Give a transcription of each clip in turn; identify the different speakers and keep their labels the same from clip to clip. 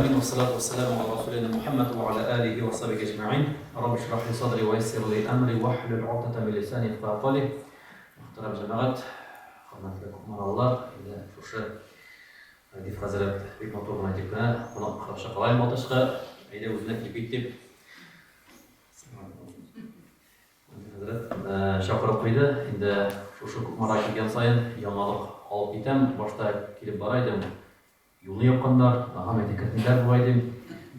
Speaker 1: галәмин, вассалату вассаламу аля расулина Мухаммад ва аля алихи ва сахбихи әҗмәгыйн. Рабби шрах ли садри ва яссир ли амри вахлул уқдатан мин лисани яфкаһу каули. Мөхтәрәм җәмәгать, хөрмәтле кукмаралылар, инде шушы Рәдиф хәзрәт бик матур гына итеп кенә кунак чакырайм Балтачка, әйдә үзенә килеп кит дип. Хәзрәт чакырып куйды. Инде шушы Кукмара килгән саен яңалык алып китәм. Башта килеп бара идем. Юлны япканнар, ага, әйтә, кертмиләр бугай дим.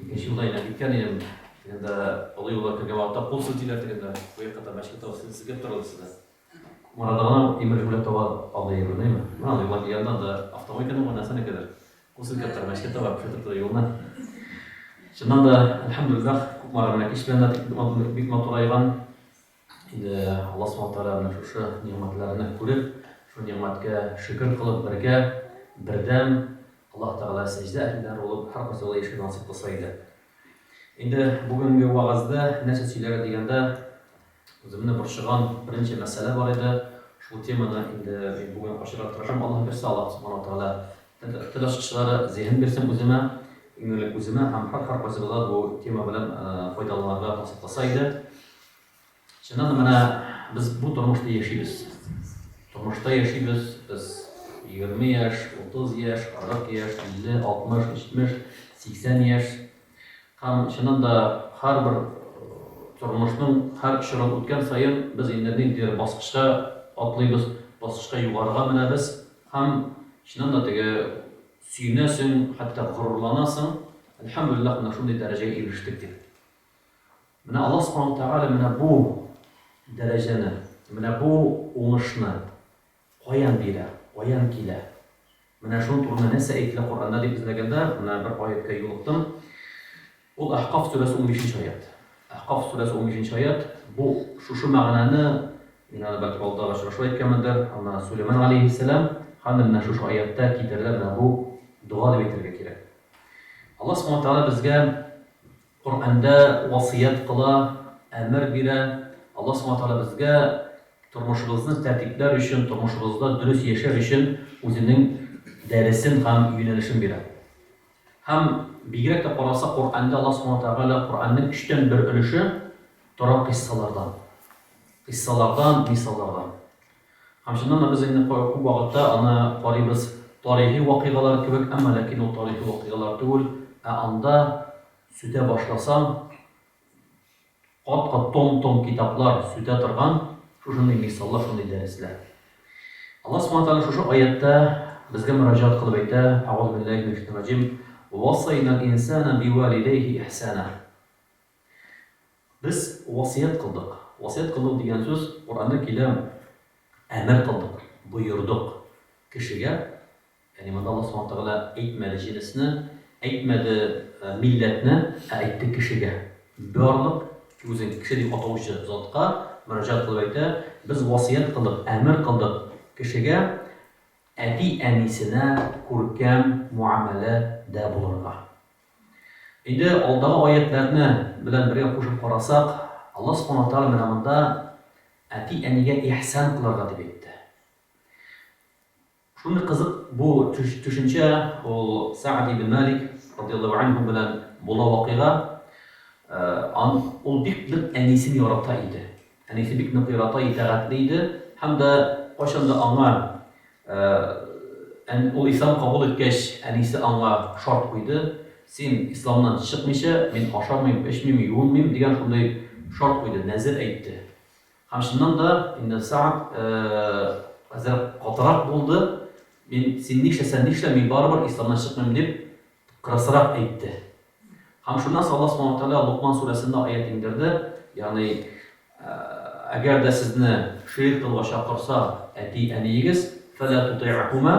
Speaker 1: Икенче юлда әйләнеп киткән идем. Тегендә олы юлга кергән вакытта кул селтиләр тегендә. Бу якка та мәчет таба селкеп торалар сездә. Кукмарада гына тимер җүләп таба алдый йөрү, Менә анда юлга килгәндә анда автомойканың бу нәрсәнекедер. Кул селкеп тора, мәчеткә таба күрсәтеп тора юлны. Чыннан да, әлхәмдүлилләһ, Кукмара менә кич белән дә бик матурайган. Инде Аллаһ Субхану Тәгалә менә шушы нигъмәтләрне күреп, шул нигъмәткә шөкер кылып, бергә, бердәм Аллаһ Тәгалә сәҗдә әһелләре булып, һәркайсыбызга яшәргә насыйп кылса иде. Инде бүгенге вәгазьдә нәрсә сөйләргә дигәндә, үземне борчыган берничә мәсьәлә бар иде. Шул теманы инде мин бүген ачарга тырышам, Аллаһ бирсә, Аллаһ Субхану Тәгалә тел ачкычлары, зиһен бирсен үземә, иң элек үземә һәм һәр-һәркайсыбызга бу тема белән файдаланырга насыйп кылса иде. Чыннан да менә без бу тормышта яшибез. Тормышта яшибез, без 20 яшь, 30 яшь, 40 яшь, 50, 60, 70, 80 яшь. Һәм чыннан да һәрбер тормышның һәр чорын үткән саен без инде ниндидер баскычка атлыйбыз, баскычка югарыга менәбез һәм чыннан да теге сөенәсең, хәтта горурланасың, әлхәмдүлилләһ, менә шундый дәрәҗәгә ирештек дип. Менә Аллаһ Субхану Тәгалә менә бу дәрәҗәне, менә бу уңышны каян бирә, каян килә? Менә шуның турында нәрсә әйтелә Коръәндә дип эзләгәндә, менә бер аятькә юлыктым. Ул Әхкаф сүрәсе 15 нче аять. Әхкаф сүрәсе 15 нче аять. Бу шушы мәгънәне мин аны бәлки алдагы очрашуда әйткәнмендер, аны Сулейман галәйһиссәлам һәм дә менә шушы аятьтә китерелә менә бу дога дип әйтергә кирәк. Аллаһ Субхану Тәгалә безгә Коръәндә васыять кыла, әмер бирә. Аллаһ Субхана Тәгалә безгә тормышыбызны тәртипләр өчен, тормышыбызда дөрес яшәр өчен үзенең дәресен һәм юнәлешен бирә. Һәм бигрәк тә карасак, Коръәндә Аллаһ Субхана Тәгалә Коръәннең өчтән бер өлеше тора кыйссалардан. Кыйссалардан, мисаллардан. Һәм чыннан да без инде күп вакытта аны карыйбыз тарихи вакыйгалар кебек, әмма ләкин ул тарихи вакыйгалар түгел, ә анда сүтә башласаң, кат-кат том-том китаплар сүтә торган шушындый мисаллар, шундый дәресләр. Аллаһ Субхана Тәгалә шушы аятьтә безгә мөрәҗәгать кылып әйтә, Әгъузу биллаһи минәш шәйтанир раҗим, Вассайнал инсана бивалидәйһи ихсана. Без васыять кылдык. Васыять кылдык дигән сүз Коръәндә килә әмер кылдык, боердык кешегә. Ягъни монда Аллаһ Субхану Тәгалә әйтмәде җенесне, әйтмәде милләтне, ә әйтте кешегә. Барлык үзен кеше дип атаучы затка мөрәҗәгать кылып әйтә, без васыять кылдык, әмер кылдык кешегә әти-әнисенә күркәм муамәләдә булырга. Инде алдагы аятьләрне белән бергә кушып карасак, Аллаһ Субхану ва Тәгалә менә монда әти-әнигә ихсан кылырга дип әйтте. Шундый кызык бу төшенчә, ул Сәгъд ибн Малик радияллаһу анһу белән була вакыйга. Ан ул бик нык әнисен ярата иде. Әнисе бик нык ярата, итагатьле иде һәм дә кайчан да аңа Ул ислам кабул иткәч, әнисе аңа шарт куйды, Син исламнан чыкмыйча, мин ашамыйм, эчмим, юынмыйм, дигән шундый шарт куйды, нәзер әйтте. Һәм чыннан да, инде Сәгъд әзрәк катырак булды, Мин, син нишләсәң нишлә, мин барыбер исламнан чыкмыйм, дип кырысрак әйтте. Һәм шуннан соң Аллаһ Субхану ва Тәгалә Лукман сүрәсендә аять иңдерде, ягъни әгәр дә сезне ширк кылуга чакырса әти-әниегез, фәлә тутыйгхума,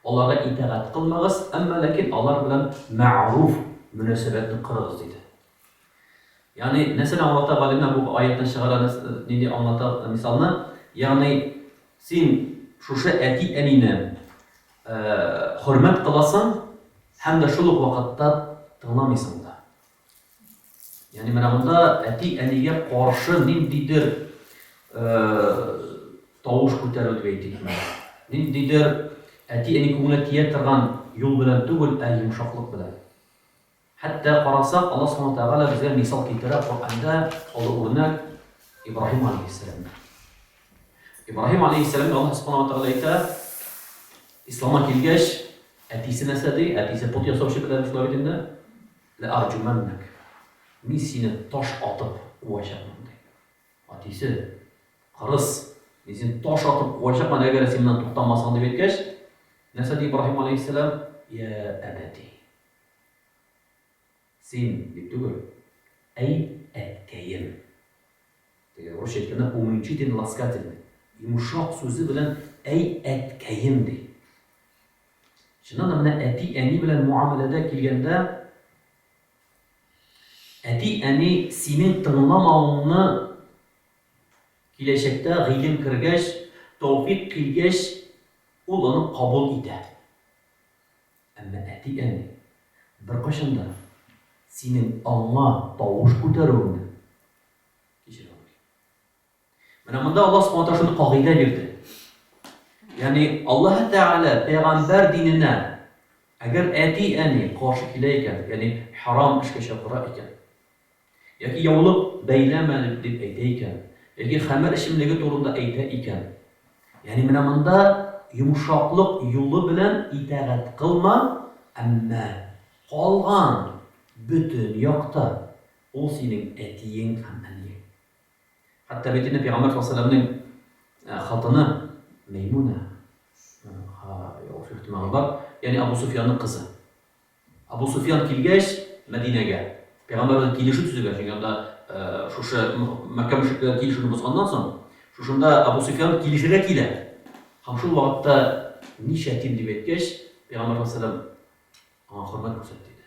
Speaker 1: аларга итагать кылмагыз, әмма ләкин алар белән мәгъруф мөнәсәбәтне корыгыз, диде. Ягъни нәрсәне аңлата галимнәр бу аятьтән чыгара нинди аңлата мисалны? Ягъни син шушы әти-әнине хөрмәт кыласың һәм дә шул ук вакытта тыңламыйсың да. Ягъни менә монда әти-әнигә каршы ниндидер тавыш күтәрү дип әйтикме? Ниндидер әти-әни күңеленә тия торган юл белән түгел, ә йомшаклык белән. Хәтта карасак, Аллаһ Субхану ва Тәгалә безгә мисал китерә Коръәндә олы үрнәк Ибраһим алейһиссәламне. Ибраһим алейһиссәламгә Аллаһ Субхану ва Тәгалә әйтә, Исламга килгәч, әтисе нәрсә ди? Әтисе пот ясаучы белән шулай бит инде. Лә арҗумәннәк. Мин сине таш атып куачакмын ди. Әтисе, кырыс, мин сине таш атып куачакмын, әгәр син моннан туктамасаң дип әйткәч, нәрсә ди Ибраһим алейһиссәлам? Я әбәти. Син, дип түгел, әй, әткәем. Теге русча әйткәндә уменьшительный ласкательный. Йомшак сүзе белән әй, әткәем ди. Чыннан да менә әти-әни белән муамәләдә килгәндә әти-әни синең тыңламавыңны киләчәктә гыйлем кергәч, тәүфик килгәч, ул аны кабул итә. Әмма әти-әни беркайчан да синең аңа тавыш күтәрүеңне кичерә алмый. Менә монда Аллаһ Субхану тәгалә шундый кагыйдә бирде. Ягъни Аллаһ Тәгалә пәйгамбәр диненә әгәр әти-әни каршы килә икән, ягъни харам эшкә чакыра икән, Яки яулык бәйләмә дип әйтә икән, яки хәмер эчемлеге турында әйтә икән. Ягъни менә монда йомшаклык юлы белән итагать кылма, әмма калган бөтен якта ул синең әтиең һәм әниең. Хәтта бит инде Пәйгамбәр саллаллаһу алейһи ва сәлләмнең хатыны Мәймүнә, ялгыш ихтималы бар, ягъни Абу Суфьянның кызы. Абу Суфьян килгәч Мәдинәгә, пәйгамбәр белән килешү төзегән, чөнки анда шушы Мәккә мөшрикләре килешүне бозганнан соң, шушында Абу Суфьян килешергә килә. Һәм шул вакытта ничәтим дип әйткәч, пәйгамбәр саллаллаһу алейһи ва сәлләм аңа хөрмәт күрсәт диде.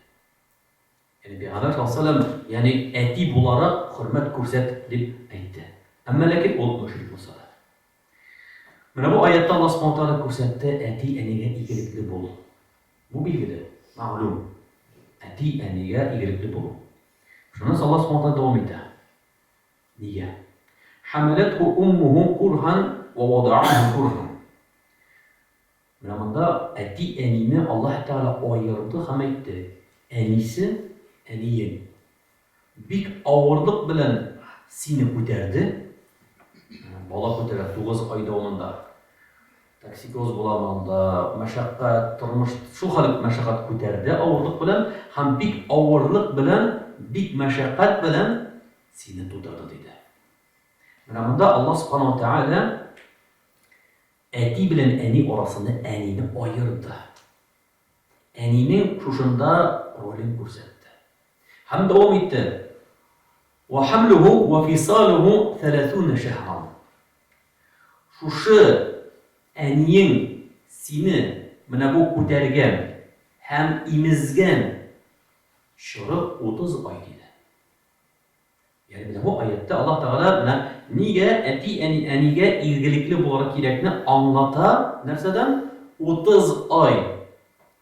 Speaker 1: Ягъни пәйгамбәр саллаллаһу алейһи ва сәлләм, ягъни әти буларак хөрмәт күрсәт дип әйтте. Әмма ләкин ул мөшрик булса да. Менә бу аятта Аллаһ Субхану ва Тәгалә күрсәтте, әти-әнигә игелекле бул. Бу билгеле, мәгълүм. Әти-әнигә игелекле булу. Шуннан соң Аллаһ Субхану ва Тәгалә дәвам итә. Нигә? Хәмәләтһу уммуху курһан ва вадаатху курһан. Менә монда әти-әнине Аллаһ Тәгалә аерды һәм әйтте, әнисе, әниең Бик авырлык белән сине күтәрде. Бала күтәрә 9 ай дәвамында. Токсикоз була монда, мәшәкать, тормыш шул хәл мәшәкать күтәрде авырлык белән һәм бик авырлык белән, бик мәшәкать белән сине тудырды, диде. Менә монда Аллаһ Субхану ва Тәгалә әти белән әни арасында әнине аерды. Әнинең шушында ролен күрсәтте. Һәм дәвам итте, Вә хәмлүһү вә фисалүһү сәләсүнә шәһран. Шушы әниең сине менә бу күтәргән һәм имезгән чоры 30 ай, диде. Ягъни менә бу аятьтә Аллаһ Тәгалә менә нигә әти-әни әнигә изгелекле булырга кирәкне аңлата, нәрсәдән? 30 ай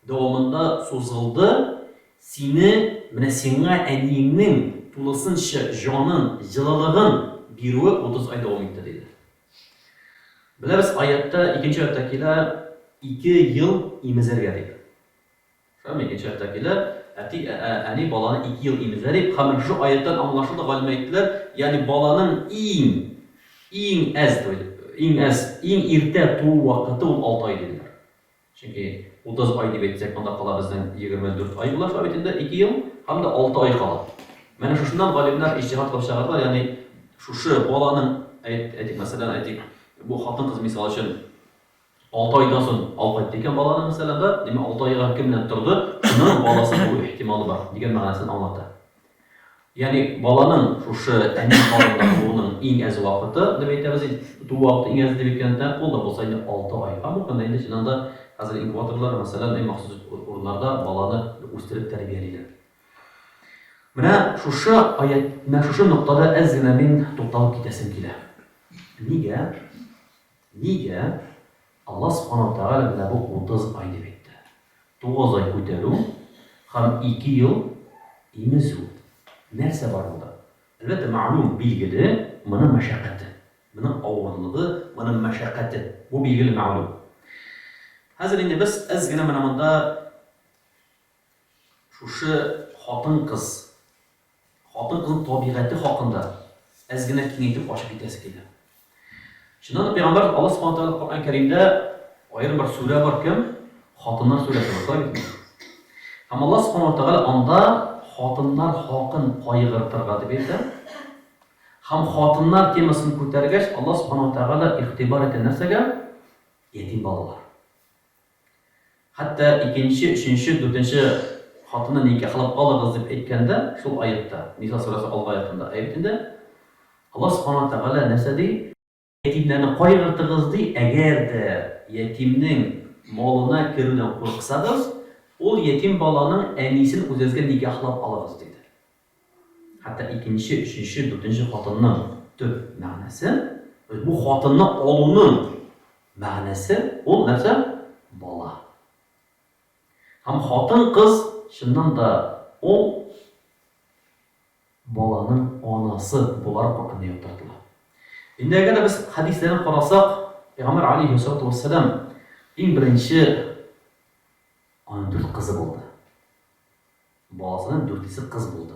Speaker 1: дәвамында сузылды, сине, менә сиңа әниеңнең тулысынча җанын, җылылыгын бирүе 30 ай дәвам итте, диде. Беләбез, аятьтә, икенче аятьтә килә, ике ел имезергә дип. Шулаймы, икенче аятьтә килә, әти, әни баланы ике ел имезә дип, һәм менә шушы аятьтән аңлашылды, галимнәр әйттеләр, ягъни баланың иң, иң әз, иң әз, иң иртә туу вакыты ул алты ай диделәр. Чөнки 30 ай дип әйтсәк, анда кала безнең 24 ай була шулай бит инде, ике ел, һәм дә алты ай кала. Менә шушыннан галимнәр иҗтиһад кылып чыгардылар, ягъни шушы баланың, әйтик, мәсәлән, әйтик, бу хатын-кыз мисал өчен, Алты айдан соң алып кайтты икән баланы, мәсәлән, да, димәк, алты айга кем белән торды, шуның баласы булу ихтималы бар, дигән мәгънәсен аңлата. Ягъни баланың шушы әни карынында тууының иң әз вакыты, дип әйтәбез инде, туу вакыты иң әз дип әйткәндә, ул да булса инде алты ай. Һәм бу көндә инде чыннан да хәзер инкубаторлар, мәсәлән, иң махсус урыннарда баланы үстереп тәрбиялиләр. Менә шушы аять, менә шушы ноктада әз генә мин тукталып китәсем килә. Нигә? Нигә Аллаһ Субхана ва Тәгалә менә бу 30 ай дип әйтте? 9 ай күтәрү һәм 2 ел имезү. Нәрсә бар монда? Әлбәттә, мәгълүм, билгеле, моның мәшәкате. Моның авырлыгы, моның мәшәкате. Бу билгеле, мәгълүм. Хәзер инде без әз генә менә монда. шушы хатын-кыз, хатын-кызның табигате хакында әз генә киңәйтеп ачып китәсе килә. Чыннан да пәйгамбәр Аллаһ Субхану тәгалә Коръән Кәримдә аерым бер сүрә бар кем? Хатыннар сүрәсе бар, шулай бит? Һәм Аллаһ Субхану тәгалә анда хатыннар хакын кайгыртырга дип әйтә. Һәм хатыннар темасын күтәргәч, Аллаһ Субхану тәгалә игътибар итә нәрсәгә? Ятим балалар. Хәтта икенче, өченче, дүртенче хатынны никахлап алыгыз дип әйткәндә, шул аятта, Ниса сүрәсе алгы аятында, әйбит инде, Аллаһ Субхана ва Тәгалә нәрсә ди? Ятимнәрне кайгыртыгыз ди, әгәр дә ятимнең малына керүдән курыксагыз, ул ятим баланың әнисен үзегезгә никахлап алыгыз, диде. Хәтта икенче, өченче, дүртенче хатынның төп мәгънәсе, бу хатынны алуның Мәгънәсе, ул нәрсә? Бала. Һәм хатын-кыз, чыннан да, ул баланың анасы буларак Коръәндә яктыртыла. Инде әгәр дә без хәдисләрне карасак, Пәйгамбәр алейһиссалату вәссәлам иң беренче аның дүрт кызы булды. Баласының дүртесе кыз булды.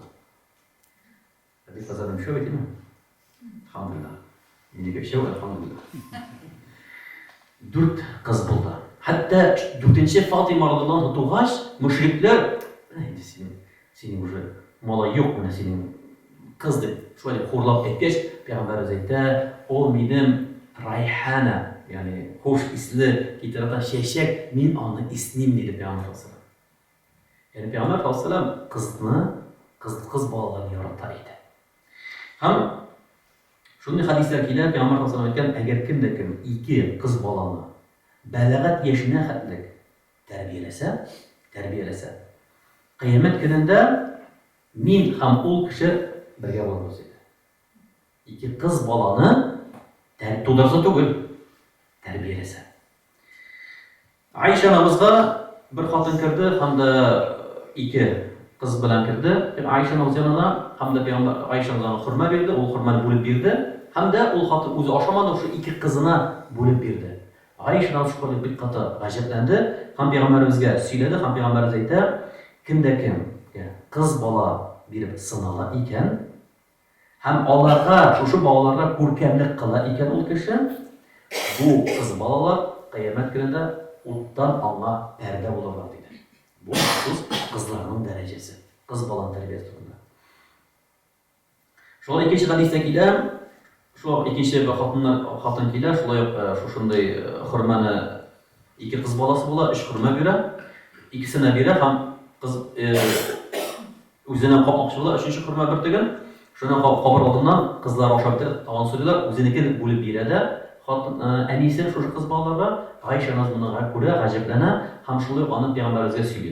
Speaker 1: Әби кызларның өчәү бит, әйме? Әлхәмдүлилләһ. Минеке өчәү, әлхәмдүлилләһ. Дүрт кыз булды. Хәтта дүртенче Фатыйма радиаллаһу анһа тугач, мөшрикләр, менә инде синең, синең уже малай юк, менә синең кыз дип, шулай дип хурлап әйткәч, пәйгамбәребез әйтә, ул минем райхана, ягъни хуш исле китерә торган чәчәк, мин аны исним, диде пәйгамбәр саллаллаһу алейһи ва сәлләм. Ягъни пәйгамбәр саллаллаһу алейһи ва сәлләм кызны, кыз, кыз балаларын ярата иде. Һәм шундый хәдисләр килә, пәйгамбәр саллаллаһу алейһи ва сәлләм әйткән, әгәр кем дә кем ике кыз баланы бәләгать яшенә хәтлек тәрбияләсә, тәрбияләсә, кыямәт көнендә мин һәм ул кеше бергә булырбыз, диде. Ике кыз баланы тәр, тудырса түгел, тәрбияләсә. Аиша анабызга бер хатын керде һәм дә ике кыз белән керде. Аиша анабыз янына һәм дә пәйгамбәр Аиша анабыз аңа хөрмә бирде, ул хөрмәне бүлеп бирде. Һәм дә ул хатын үзе ашамады, шул ике кызына бүлеп бирде. Аиша анабыз шул бик каты гаҗәпләнде һәм пәйгамбәребезгә сөйләде һәм пәйгамбәребез әйтә, кем дә кем кыз бала биреп сынала икән, Һәм аларга, шушы балаларга күркәмлек кыла икән ул кеше, бу кыз балалар кыямәт көнендә уттан аңа пәрдә булырлар, диде. Бу махсус кызларның дәрәҗәсе, кыз баланың тәрбиясе турында. Шулай икенче хәдистә килә, шул ук икенче бер хатыннар хатын килә, шулай ук шушындый хөрмәне ике кыз баласы була, өч хөрмә бирә, икесенә бирә һәм кыз Үзенә капмакчы була, өченче хөрмә бөртеген. Шуны кабыр алдыннан кызлары ашап бетереп, тагын сорыйлар, үзенекен бүлеп бирә дә хатын, әнисе шушы кыз балаларга. Гайшә анабыз моны күрә, гаҗәпләнә һәм шулай ук аны пәйгамбәребезгә сөйли.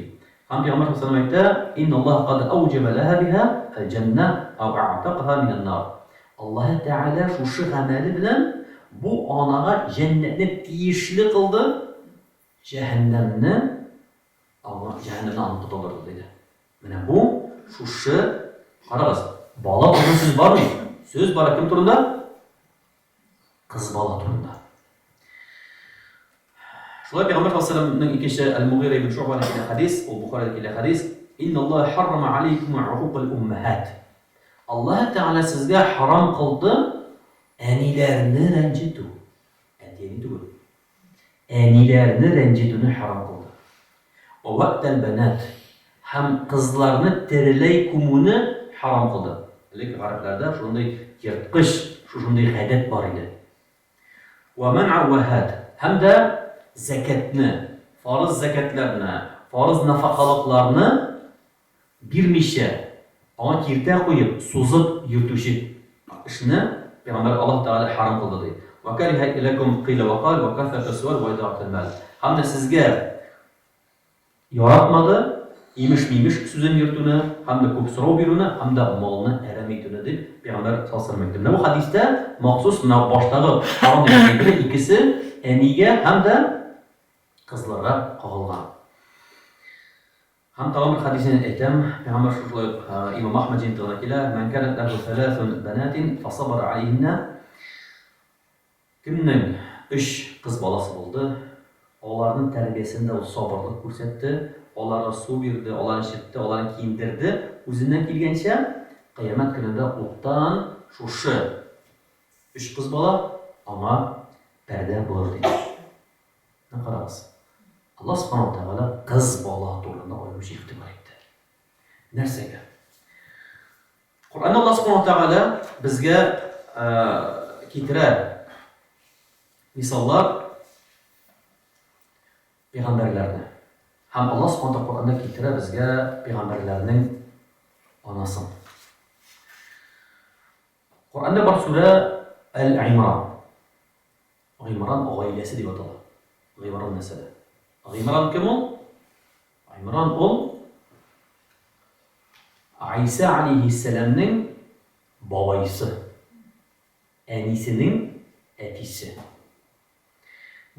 Speaker 1: Һәм пәйгамбәр саллаллаһу галәйһи ва сәлләм әйтә, Инналлаһа кад әүҗәбә ләһа биһа әл-җәннә ау ә'такаһа минән-нар. Аллаһы Тәгалә шушы гамәле белән бу анага җәннәтне тиешле кылды, җәһәннәмне аңа, җәһәннәмнән аны котылдырды, диде. Менә бу шушы, карагыз, бала турында сүз бармый. Сүз бара кем турында? Кыз бала турында. Шулай Пәйгамбәр саллаллаһу алейһи икенче Әл-Мугира ибн Шуъбадан килә хәдис, ул Бухарида килә хәдис, Инналлаһа харрама алейкум уқуқал уммаһат. Аллаһ Тәгалә сезгә харам кылды әниләрне рәнҗетү. Әти-әни түгел. Әниләрне рәнҗетүне хәрам кылды. Вә вә'тәл бәнат, һәм кызларны тереләй күмүне хәрам кылды. Элек гарәпләрдә шундый ерткыч, шушындый гадәт бар иде. Вә мән'а вә һат, һәм дә зәкятне, фарыз зәкятләрне, фарыз нафакалыкларны Бирмичә, аңа киртә куеп, сузып йөртүче эшне Пәйгамбәр Аллаһ Тәгалә хәрам кылды, ди. Вә кәриһә ләкүм кыйлә вә каль вә кәсрәтә сөаль вә идагател мәл. Һәм дә сезгә яратмады имеш-мимеш сүзен йөртүне, һәм дә күп сорау бирүне, һәм дә малны әрәм итүне, дип Пәйгамбәр саллаллаһу галәйһи ва сәлләм әйтте. Менә бу хәдистә махсус менә баштагы харам дигән әйбере икесе әнигә һәм дә кызларга кагылган. Һәм тагын бер хәдисен әйтәм, пәйгамбәр шушылай ук имам Әхмәд җыентыгына килә, Мән кәнәт ләһү сәләсүн бәнәтин фасабара аләйһиннә, Кемнең өч кыз баласы булды, аларның тәрбиясендә ул сабырлык күрсәтте, аларга су бирде, аларны эчертте, аларны киендерде, үзеннән килгәнчә, кыямәт көнендә уттан шушы өч кыз бала аңа пәрдә булыр, диде. Менә карагыз, Аллаһ Субхану ва Тәгалә кыз бала турында аеруча игътибар итте. Нәрсәгә? Коръәндә Аллаһ Субхану ва Тәгалә безгә китерә мисаллар пәйгамбәрләрне. Һәм Аллаһ Субхану ва Коръәндә китерә безгә пәйгамбәрләрнең анасын. Коръәндә бар сүрә Әл-Имран. Гыймран гаиләсе дип атала. Гыймран нәселе. Гыймран кем ул? Гыймран ул Гайсә алейһиссәламнең бабайсы, әнисенең әтисе.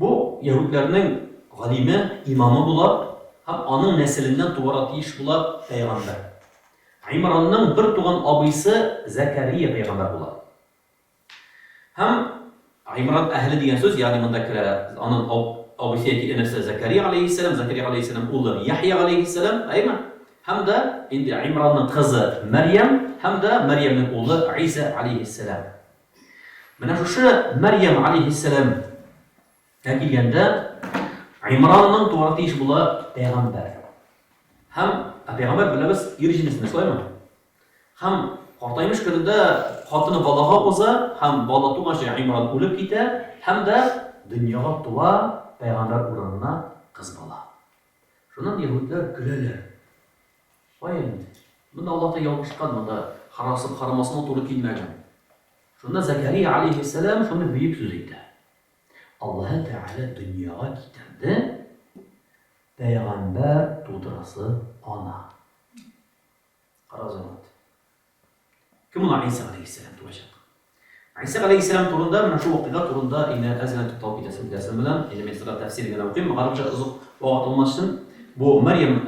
Speaker 1: Бу яһүдләрнең галиме, имамы була һәм аның нәселеннән туарга тиеш була пәйгамбәр. Гыймранның бер туган абыйсы Зәкәрия пәйгамбәр була. Һәм Гыймран әһеле дигән сүз, ягъни монда керә аның абыйсы яки энесе Зәкәрия галәйһиссәлам, Зәкәрия галәйһиссәлам улы Яхъя галәйһиссәлам, әйеме? Һәм дә инде Гыймранның кызы Мәрьям һәм дә Мәрьямнең улы Гыйса галәйһиссәлам. Менә шушы Мәрьям галәйһиссәлам Ә килгәндә, Гыймранның туарга тиеш була пәйгамбәр. Һәм, ә пәйгамбәр, беләбез, ир җенесендә, шулаймы? Һәм картаймыш көнендә хатыны балага уза, һәм бала туганчы Гыймран үлеп китә, һәм дә дөньяга туа пәйгамбәр урынына кыз бала. Шуннан яһүдләр көләләр. Кая инде? Монда Аллаһ та ялгышкан, монда хромосома туры килмәгән. Шунда Зәкәрия алейһиссәлам шундый бөек сүз әйтә. Аллаһы Тәгалә дөньяга китерде пәйгамбәр тудырасы ана. Карагыз, җәмәгать. Кем ул Гайсә галәйһиссәлам туачак? Гайсә галәйһиссәлам турында менә шул вакыйга турында инде әз генә тукталып китәсем киләсем белән, инде мин сезгә тәфсир генә укыйм, гарәпчә озак вакыт алмас өчен. Бу Мәрьям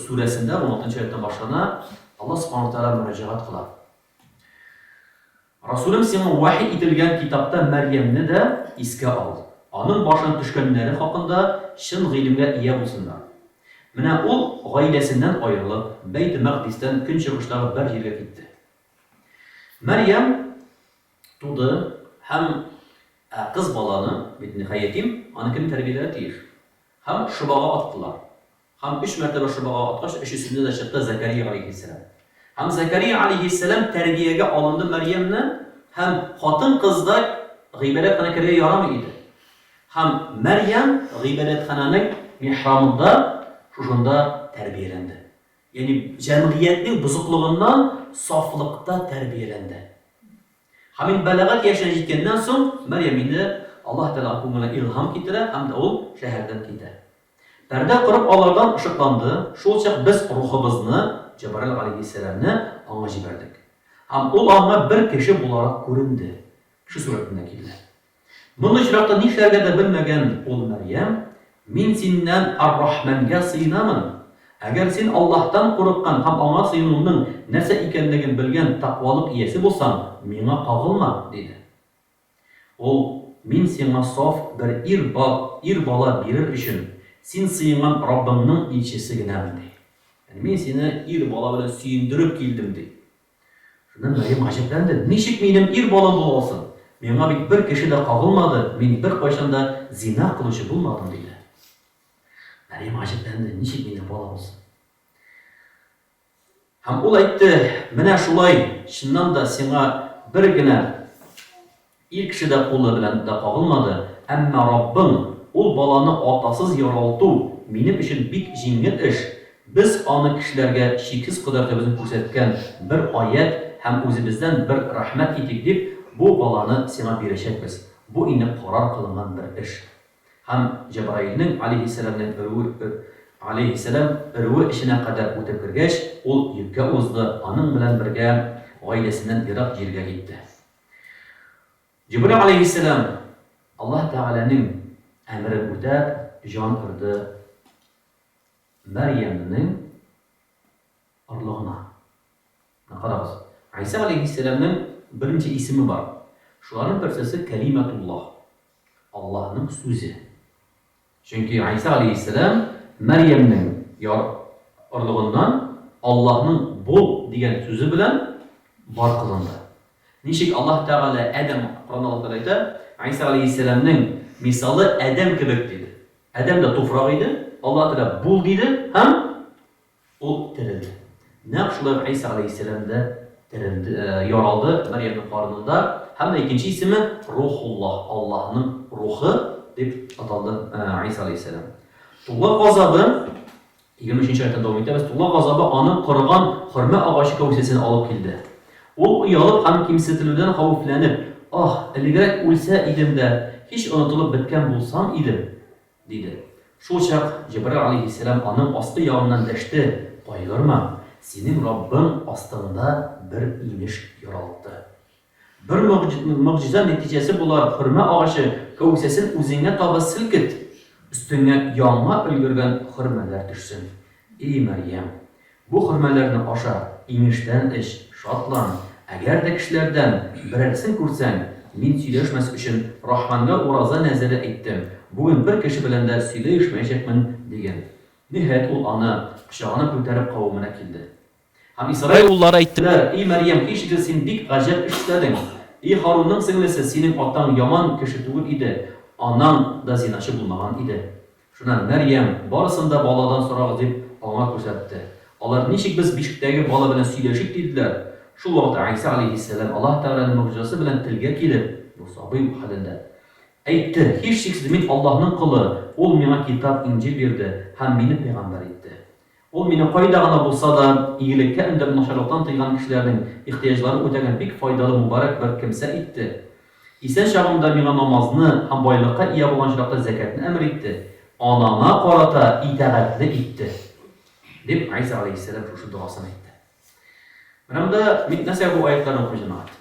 Speaker 1: сүрәсендә 16 нчы аяттан башлана. Аллаһ субхану тәгалә мөрәҗәгать кыла. Расүлем, сиңа вәхи ителгән китапта Мәрьямне дә искә ал. Аның башына төшкәннәре хакында чын гыйлемгә ия булсыннар. Менә ул, гаиләсеннән аерылып, Бәйт-Мәкъдистән көнчыгыштагы бер җиргә китте. Мәрьям туды һәм ә кыз баланы, бит инде ятим, аны кем тәрбияләргә тиеш? Һәм шобага аттылар. Һәм өч мәртәбә шобага аткач, өчесендә дә чыкты Зәкәрия галәйһиссәлам. Һәм Зәкәрия галәйһиссәлам тәрбиягә алынды Мәрьямне, һәм хатын-кызга гыйбадәтханәгә керергә ярамый иде. Һәм Мәрьям гыйбадәтханәнең михрабында шушында тәрбияләнде. Ягъни җәмгыятьнең бозыклыгыннан сафлыкта тәрбияләнде. Һәм инде бәлагать яшенә җиткәннән соң, Мәрьям инде Аллаһ Тәгалә күңеленә илһам китерә һәм дә ул шәһәрдән китә. Пәрдә корып алардан ышыкланды, шул чак без рухыбызны, Җәбраил галәйһиссәламне, аңа җибәрдек. Һәм ул аңа бер кеше буларак күренде, кеше сурәтендә килде. Мондый очракта нишләргә дә белмәгән ул Мәрьям, Мин синнән Ар-Рахмәнгә сыенамын. Әгәр син Аллаһтан курыккан һәм Аңа сыенуның нәрсә икәнлеген белгән тәкъвалык иясе булсаң, миңа кагылма, диде. Ул, Мин сиңа саф бер ир ир бала бирер өчен, син сыенган Раббыңның илчесе генәмен, ди. Ягъни мин сине ир бала белән сөендереп килдем, ди. Шуннан Мәрьям гаҗәпләнде, Ничек минем ир балам була алсын? Миңа бит бер кеше дә кагылмады, мин беркайчан да зина кылучы булмадым, диде. Мәрьям гаҗәпләнде, Ничек минем бала булсын? Һәм ул әйтте, Менә шулай, чыннан да сиңа бер генә Ир кеше дә кулы белән дә кагылмады, әмма Раббың, Ул баланы атасыз яралту минем өчен бик җиңел эш, без аны кешеләргә чиксез кодрәтебезне күрсәткән бер аять һәм үзебездән бер рәхмәт итик дип, бу баланы сиңа бирәчәкбез, бу инде карар кылынган бер эш. Һәм Җәбраилнең, аләйһиссәламнең, өрүе, аләйһиссәлам, өрүе эченә кадәр үтеп кергәч, ул йөккә узды, аның белән бергә гаиләсеннән ерак җиргә китте. Җибрил галәйһиссәлам Аллаһ Тәгаләнең әмерен үтәп, җан өрде Мәрьямнең орлыгына. Менә карагыз, Гайсә галәйһиссәламнең берничә исеме бар. Шуларның берсесе Кәлимәтуллаһ, Аллаһның сүзе. Чөнки Гайсә галәйһиссәлам Мәрьямнең яр орлыгыннан Аллаһның бул дигән сүзе белән бар кылынды. Ничек Аллаһ Тәгалә Адәм, Коръәндә Аллаһ Тәгалә әйтә, Гайсә галәйһиссәламнең мисалы Адәм кебек диде. Адәм дә туфрак иде, Аллаһ Тәгалә бул диде һәм ул терелде. Нәкъ шулай ук Гайсә галәйһиссәлам дә терелде, яралды Мәрьямнең карынында һәм дә икенче исеме Рухуллаһ, Аллаһның рухы дип аталды Гайсә галәйһиссәлам. Туган газабы, 23 нче аятьтән дәвам итәбез, туган газабы аның корыган хөрмә агачы кәүсәсен алып килде. Ул оялып һәм кимсетелүдән хәвефләнеп, Аһ, элегрәк үлсә идем дә, һич онытылып беткән булсам идем! Диде. Шул чак Җәбраил аләйһиссәлам аның аскы ягыннан дәште, Кайгырма, синең Раббың астыңда бер инеш яралтты. Бер могҗиза нәтиҗәсе буларак хөрмә агачы кәүсәсен үзеңә таба селкет, өстеңә яңа өлгергән хөрмәләр төшсен. И Мәрьям! Бу хөрмәләрне аша, иңештән эч, шатлан. Әгәр дә кешеләрдән берәрсен күрсәң, мин сөйләшмәс өчен Рахманга ураза нәзере әйттем, бүген бер кеше белән дә сөйләешмәячәкмен, диген. Ниһаять, ул аны, кочагына күтәреп, кавеменә килде. Һәм Исраил уллары әйттеләр, И Мәрьям, һичшиксез син бик гаҗәп эш эшләдең. И Һарунның сеңлесе, синең атаң яман кеше түгел иде, анаң да зиначы булмаган иде. Шуннан, Мәрьям, барысын да баладан сорагыз, дип, аңа күрсәтте. Алар, Ничек без бишектәге бала белән сөйләшик, диделәр. Шул вакытта Гайсә галәйһиссәлам, Аллаһ Тәгаләнең могҗизасы белән телгә килеп, бу сабый хәлендә, әйтте, Һичшиксез мин Аллаһның колы, Ул миңа Китап, Инҗил бирде һәм мине пәйгамбәр итте. Ул мине кайда гына булса да, игелеккә өндәп начарлыктан тыйган кешеләрнең ихтыяҗларын үтәгән бик файдалы мөбарәк бер кемсә итте. Исән чагымда миңа намазны һәм байлыкка ия булган чакта зәкятне әмер итте, анама карата итагатьле итте. Дип, Гайсә галәйһиссәлам шушы догасын әйтте. Менә монда мин нәрсәгә бу аятьләрне укыйм, җәмәгать?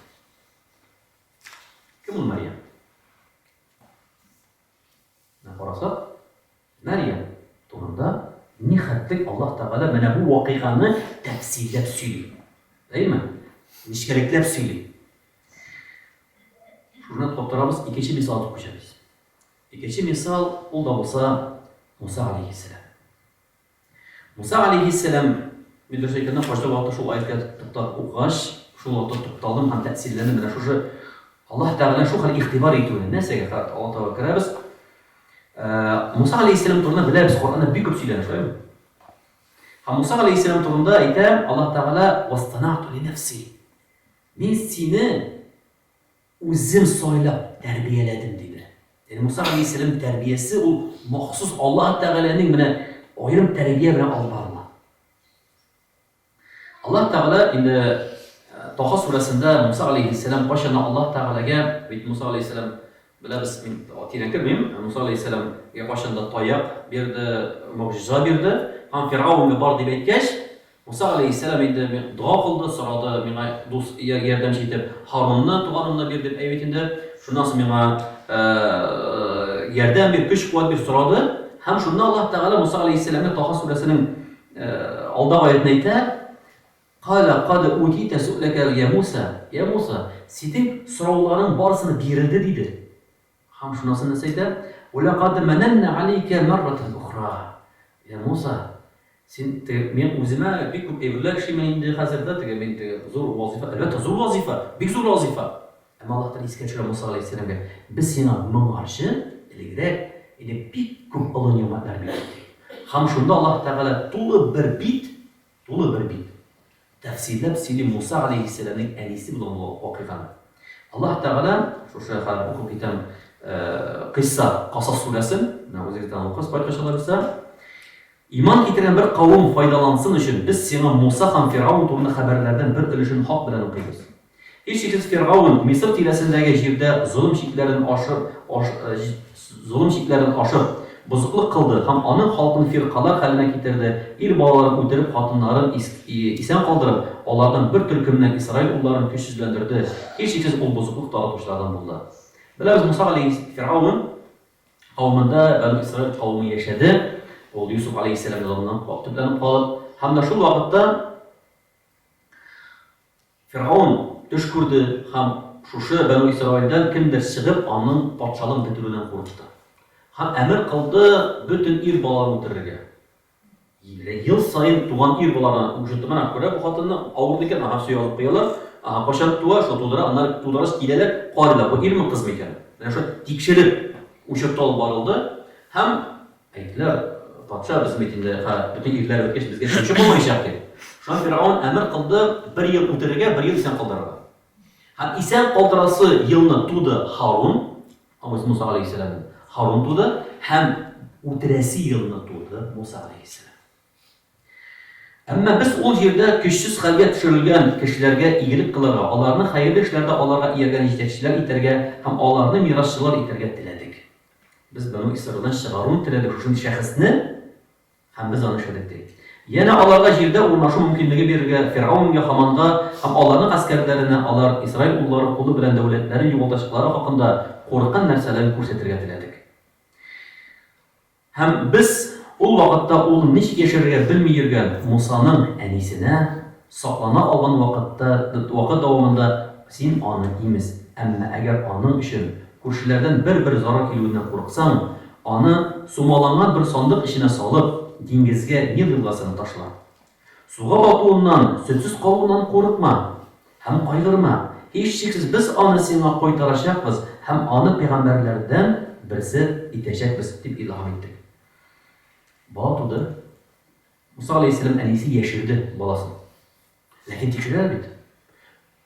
Speaker 1: Кем ул Мәрьям? Менә карасак, Мәрьям турында нихәтлек Аллаһ Тәгалә менә бу вакыйганы тәфсилләп сөйли. Әйеме? Нечкәлекләп сөйли. Шуннан туктап икенче мисал алып күчәбез. Икенче мисал, ул да булса Муса алейһиссәлам. Муса алейһиссәлам, мин дөрес әйткәндә, хаҗда вакытта шул аятькә туктап укыгач, шул вакытта тукталдым һәм тәэсирләндем. Менә шушы Аллаһ Тәгаләнең шул хәл игътибар итүенә. Нәрсәгә хәзер Аллаһ Тәгаләгә керәбез. Муса алейһиссәлам турында беләбез, Коръәндә бик күп сөйләнә, шулаймы? Һәм Муса алейһиссәлам турында әйтә Аллаһ Тәгалә, "Вастанату ли нәфси". Мин сине Үзем сайлап тәрбияләдем, диде. Ягъни Муса галәйһиссәлам тәрбиясе ул махсус Аллаһ Тәгаләнең менә аерым тәрбия белән алып барыла. Аллаһ Тәгалә инде Таха сүрәсендә Муса галәйһиссәлам кайчан Аллаһ Тәгаләгә, бит Муса галәйһиссәлам беләбез, мин тирән кермим, Муса галәйһиссәламгә кайчан да таяк бирде, могҗиза бирде һәм Фиргавенгә бар дип әйткәч, Муса галәйһиссәлам инде дога кылды, сорады, миңа дус, ярдәмче итеп Һарунны, туганымны бир дип, әй бит инде. Шуннан соң миңа ярдәм бир, көч-куәт бир, сорады. Һәм шунда Аллаһ Тәгалә Муса галәйһиссәламгә Таха сүрәсенең алдагы аятен әйтә, Каля кад утита су'ләкә я Муса, я Муса, синең сорауларың барысына бирелде, диде. Һәм шуннан соң нәрсә әйтә? Вә ләкад мәнәннә галәйкә мәррәтән ухра. Я Муса, син теге, мин үземә бик күп әйберләр эшлимен инде хәзер дә, теге мин теге зур вазыйфа, әлбәттә, зур вазыйфа, бик зур вазыйфа. Әмма Аллаһ Тәгалә искә төшерә Муса галәйһиссәламгә, без сиңа моңарчы, элегрәк, инде бик күп олы нигъмәтләр бирдек, ди. Һәм шунда Аллаһ Тәгалә тулы бер бит, тулы бер бит Тәфсилләп сөйли Муса галәйһиссәламнең әнисе булган бу вакыйганы. Аллаһ Тәгалә, шушы хәзер укып китәм, Кыйсса, Касас сүрәсен, менә үзегездән укыгыз кайткач алла бирсә. Иман китергән бер кавым файдалансын өчен, без сиңа Муса һәм Фиргавен турында хәбәрләрдән бер өлешен хак белән укыйбыз. Һичшиксез Фиргавен Мисыр тирәсендәге җирдә золым чикләрен ашып, золым чикләрен ашып, бозыклык кылды һәм аның халкын фиркалар хәленә китерде, ир балаларын үтереп, хатыннарын исән калдырып, алардан бер төркемне, Исраил улларын көчсезләндерде, һичшиксез ул бозыклык таратучылардан булды. Беләбез, Муса галәйһис, Фиргавен кавымында Бәнү Исраил кавымы яшәде, ул Юсуф галәйһиссәлам заманыннан төпләнеп калып, һәм дә шул вакытта Фиргавен төш күрде һәм шушы Бәнү Исраилдән кемдер чыгып, аның патшалыгын бетерүдән курыкты. Һәм әмер кылды бөтен ир балаларын үтерергә. Ел саен туган ир баланы уже менә күрә бу хатынны, авырлы икән, ага, все язып куялар. Ага, кайчан туа, шул тудыра, аннары тудыргач киләләр, карыйлар, бу ирме, кызмы икән. Менә шулай тикшереп учетта алып барылды һәм әйттеләр, патша, без бит инде ха, бөтен ирләр беткәч, безгә көче калмаячак дип. Шуннан фиргавен әмер кылды, бер ел үтерергә, бер ел исән калдырырга. Һәм исән калдырасы елны туды Һарун, Абыз Муса галәйһиссәламнең Һарун туды һәм үтерәсе елны туды Муса галәйһиссәлам. Әмма без ул җирдә көчсез хәлгә төшерелгән кешеләргә игелек кылырга, аларны хәерле эшләрдә аларга ияргән җитәкчеләр итәргә һәм аларны мирасчылар итәргә теләдек. Без Бану Исраилдан чыгаруны теләдек шушындый шәхесне, Һәм без аны эшләдек, ди. Янә аларга җирдә урнашу мөмкинлеге бирергә, Фиргавенгә, Һаманга һәм аларның гаскәрләренә алар Исраил уллары кулы белән дәүләтләрен югалтачаклары хакында курыккан нәрсәләрен күрсәтергә теләдек. Һәм без ул вакытта улын ничек яшерергә белми йөргән Мусаның әнисенә, Саклана алган вакытта, вакыт дәвамында син аны имез, әмма әгәр аның өчен күршеләрдән бер-бер зарар килүеннән курыксаң, аны, сумаланган бер сандык эченә салып, диңгезгә, Нил елгасына ташла. Суга батуыннан, сөтсез калуыннан курыкма һәм кайгырма, һичшиксез без аны сиңа кайтарачакбыз һәм аны пәйгамбәрләрдән берсе итәчәкбез, дип илһам иттек. Бала туды. Муса галәйһиссәлам әнисе яшерде баласын. Ләкин тикшерәләр бит.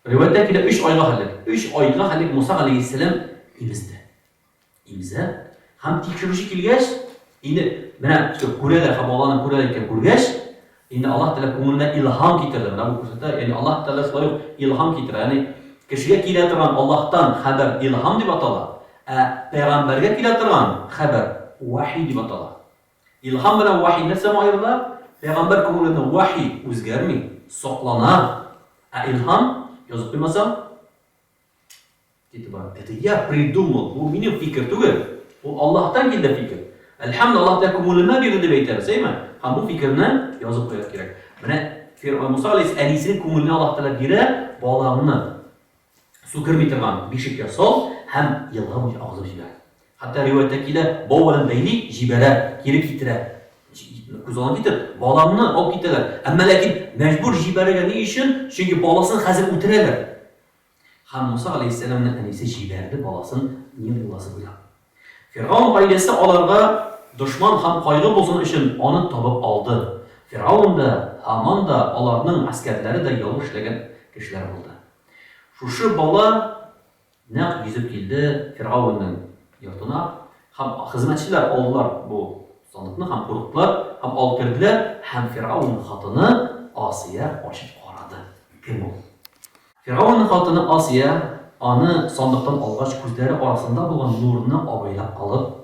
Speaker 1: Риваятьтә килә, өч айга хәллек. Өч айга хәллек Муса галәйһиссәлам имезде. Имезә. Һәм тикшерүче килгәч, инде менә все күрәләр һәм баланы күрәләр икән күргәч, инде Аллаһ Тәгалә күңеленә илһам китерде. Менә бу күрсәтә, ягъни Аллаһ Тәгалә шулай ук илһам китерә. Ягъни кешегә килә торган Аллаһтан хәбәр илһам дип атала, ә пәйгамбәргә килә торган хәбәр вахи дип атала. Илһам белән вахи нәрсәме аерыла? Пәйгамбәр күңелендә вахи үзгәрми, саклана. Ә илһам, язып куймасаң, китеп бара. Это я придумал. Бу минем фикер түгел. Бу Аллаһтан килде фикер. Әлхәмдүлилләһ, Аллаһ Тәгалә күңелемә бирде дип әйтәбез, әйме? Һәм бу фикерне язып куярга кирәк. Менә Муса алейһиссәлам әнисенең күңеленә Аллаһ Тәгалә бирә балаңны. Су керми торган бишеккә сал һәм елга буенча агызып җибәр. Хәтта риваятьтә килә, бау белән бәйли, җибәрә, кире китерә. Күз алдына китер, балаңны алып китәләр. Әмма ләкин мәҗбүр җибәрергә ни өчен? Чөнки баласын хәзер үтерәләр. Һәм Муса галәйһиссәламнең әнисе җибәрде баласын Нил елгасы буйлап. Фиргавен гаиләсе аларга дошман һәм кайгы булсын өчен аны табып алды. Фиргавен да, Һаман да, аларның гаскәрләре дә ялгыш эшләгән кешеләр булды. Шушы бала нәкъ йөзеп килде Фиргавеннең йортына, һәм хезмәтчеләр алдылар бу сандыкны һәм курыктылар, һәм алып керделәр, һәм Фиргавеннең хатыны Асия ачып карады, кем ул? Фиргавеннең хатыны Асия аны сандыктан алгач, күзләре арасында булган нурны абайлап алып,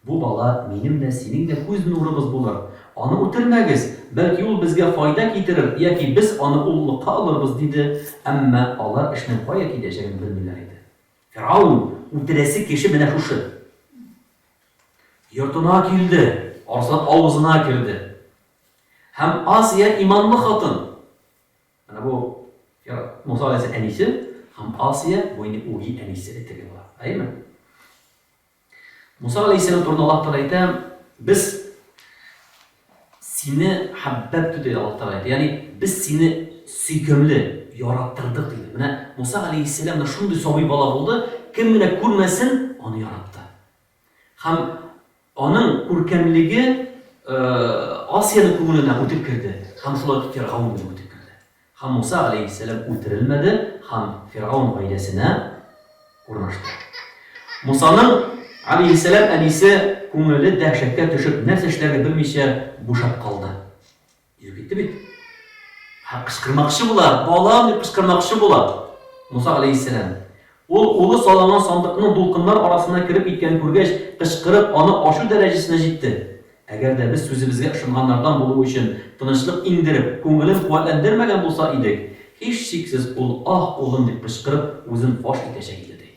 Speaker 1: Бу бала минем дә, синең дә күз нурыбыз булыр. Аны үтермәгез, бәлки ул безгә файда китерер яки без аны уллыкка алырбыз, диде, әмма алар эшнең кая китәчәген белмиләр иде. Фиргавен үтерәсе кеше менә шушы. Йортына килде, арыслан авызына керде. Һәм Асия иманлы хатын. Менә бу Муса галәйһиссәлам әнисе һәм Асия бу инде үги әнисе әйтергә була. Әйеме? Муса галәйһиссәлам турында Аллаһ Тәгалә әйтә, без сине хәббәбтү диде Аллаһ Тәгалә әйтә. Ягъни без сине сөйкемле, яраттырдык диде. Менә Муса галәйһиссәлам менә шундый сабый бала булды, кем генә күрмәсен, аны яратты. Һәм аның күркәмлеге Асиянең күңеленә үтеп керде һәм шулай ук Фиргавен белән үтеп керде. Һәм Муса галәйһиссәлам үтерелмәде һәм Фиргавен гаиләсенә урнашты. Мусаның, галәйһиссәлам, әнисе күңеле дәһшәткә төшеп, нәрсә эшләргә белмичә бушап калды. Йөреп китте бит. Һәм кычкырмакчы була, балам дип кычкырмакчы була. Муса галәйһиссәлам. Ул улы салынган сандыкның дулкыннар арасына кереп киткәнен күргәч, кычкырып, аны ачу дәрәҗәсенә җитте. Әгәр дә без сүзебезгә ышанганнардан булуы өчен тынычлык иңдереп, күңелен куәтләндермәгән булса идек, һичшиксез ул аһ, улым дип кычкырып, үзен фаш итәчәк иде, ди.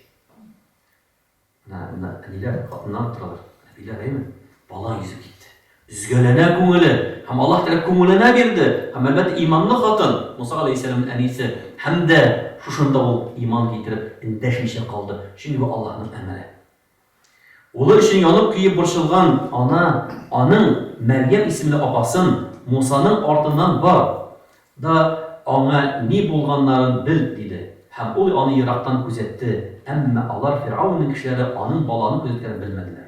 Speaker 1: Менә монда әниләр, хатыннар утыралар. Әбиләр, әйеме? Бала йөзеп китте. Өзгәләнә күңеле. Һәм Аллаһ Тәгалә күңеленә бирде. Һәм әлбәттә иманлы хатын, Муса галәйһиссәламнең әнисе, һәм дә шушында ул иман китереп, эндәшмичә калды. Чөнки бу Аллаһның әмере. Улы өчен янып-көеп борчылган ана аның Мәрьям исемле апасын. Мусаның артыннан бар да аңа ни булганнарын бел, диде. Һәм ул аны ерактан күзәтте, әмма алар, Фиргавеннең кешеләре, аның баланы күзәткәнен белмәделәр.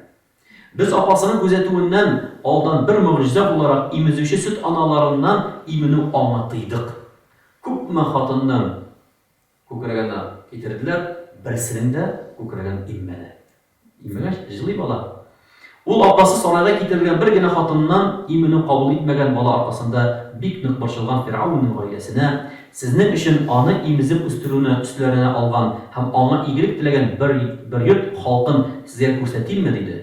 Speaker 1: Без апасының күзәтүеннән алдан бер могҗиза буларак имезүче сөт аналарыннан именү аңа тыйдык. Күпме хатынның күкрәгенә китерделәр, берсенең дә күкрәген иммәде. Иммәгәч, җылый бала. Ул апасы сарайга китерелгән бер генә хатыннан именү кабул итмәгән бала аркасында бик нык борчылган Фиргавеннең гаиләсенә, Сезнең өчен аны имезеп үстерүне өсләренә алган һәм аңа игелек теләгән бер бер йорт халкын сезгә күрсәтимме? диде.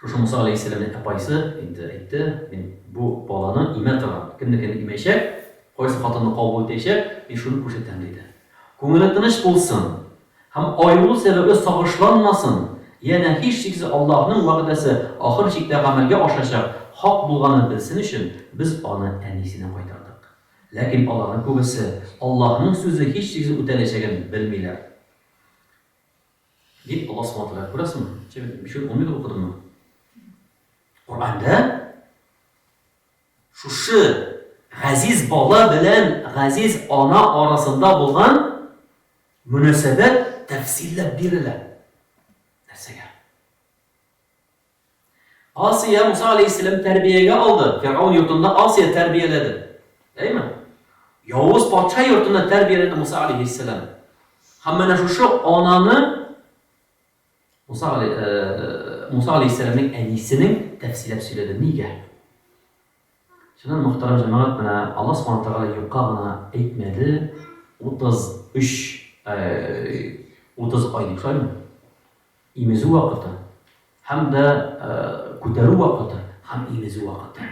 Speaker 1: Шушы Муса галәйһиссәламнең апайсы инде әйтте, Мин бу баланы имә торган, кемнекен имәчәк, кайсы хатынны кабул итәчәк, мин шуны күрсәтәм, диде. Күңеле тыныч булсын һәм аерылу сәбәпле сагышланмасын, янә һичшиксез Аллаһның вәгъдәсе ахыр чиктә гамәлгә ашачак, хак булганын белсен өчен, без аны әнисенә кайтардык. Ләкин аларның күбесе Аллаһның сүзе һичшиксез үтәләчәген белмиләр. Дип Аллаһ Субхану Тәгалә күрәсеңме? Ничә 5 10 минут укыдыммы? Коръәндә шушы газиз бала белән газиз ана арасында булган мөнәсәбәт тәфсилләп бирелә. Нәрсәгә? Асия Муса алейһиссәлам тәрбиягә алды. Фиргавен йортында Асия тәрбияләде. Әйме? Явыз патша йортында тәрбияләде Муса алейһиссәлам. Һәм менә шушы ананы Муса али э, Муса алейһиссәламнең әнисенең тәфсилләп сөйләде. Нигә? Чыннан мөхтәрәм җәмәгать, менә Аллаһ Субхану Тәгалә юкка гына әйтмәде 33 30 ай дип, шулаймы? Имезү вакыты һәм дә күтәрү вакыты һәм имезү вакыты.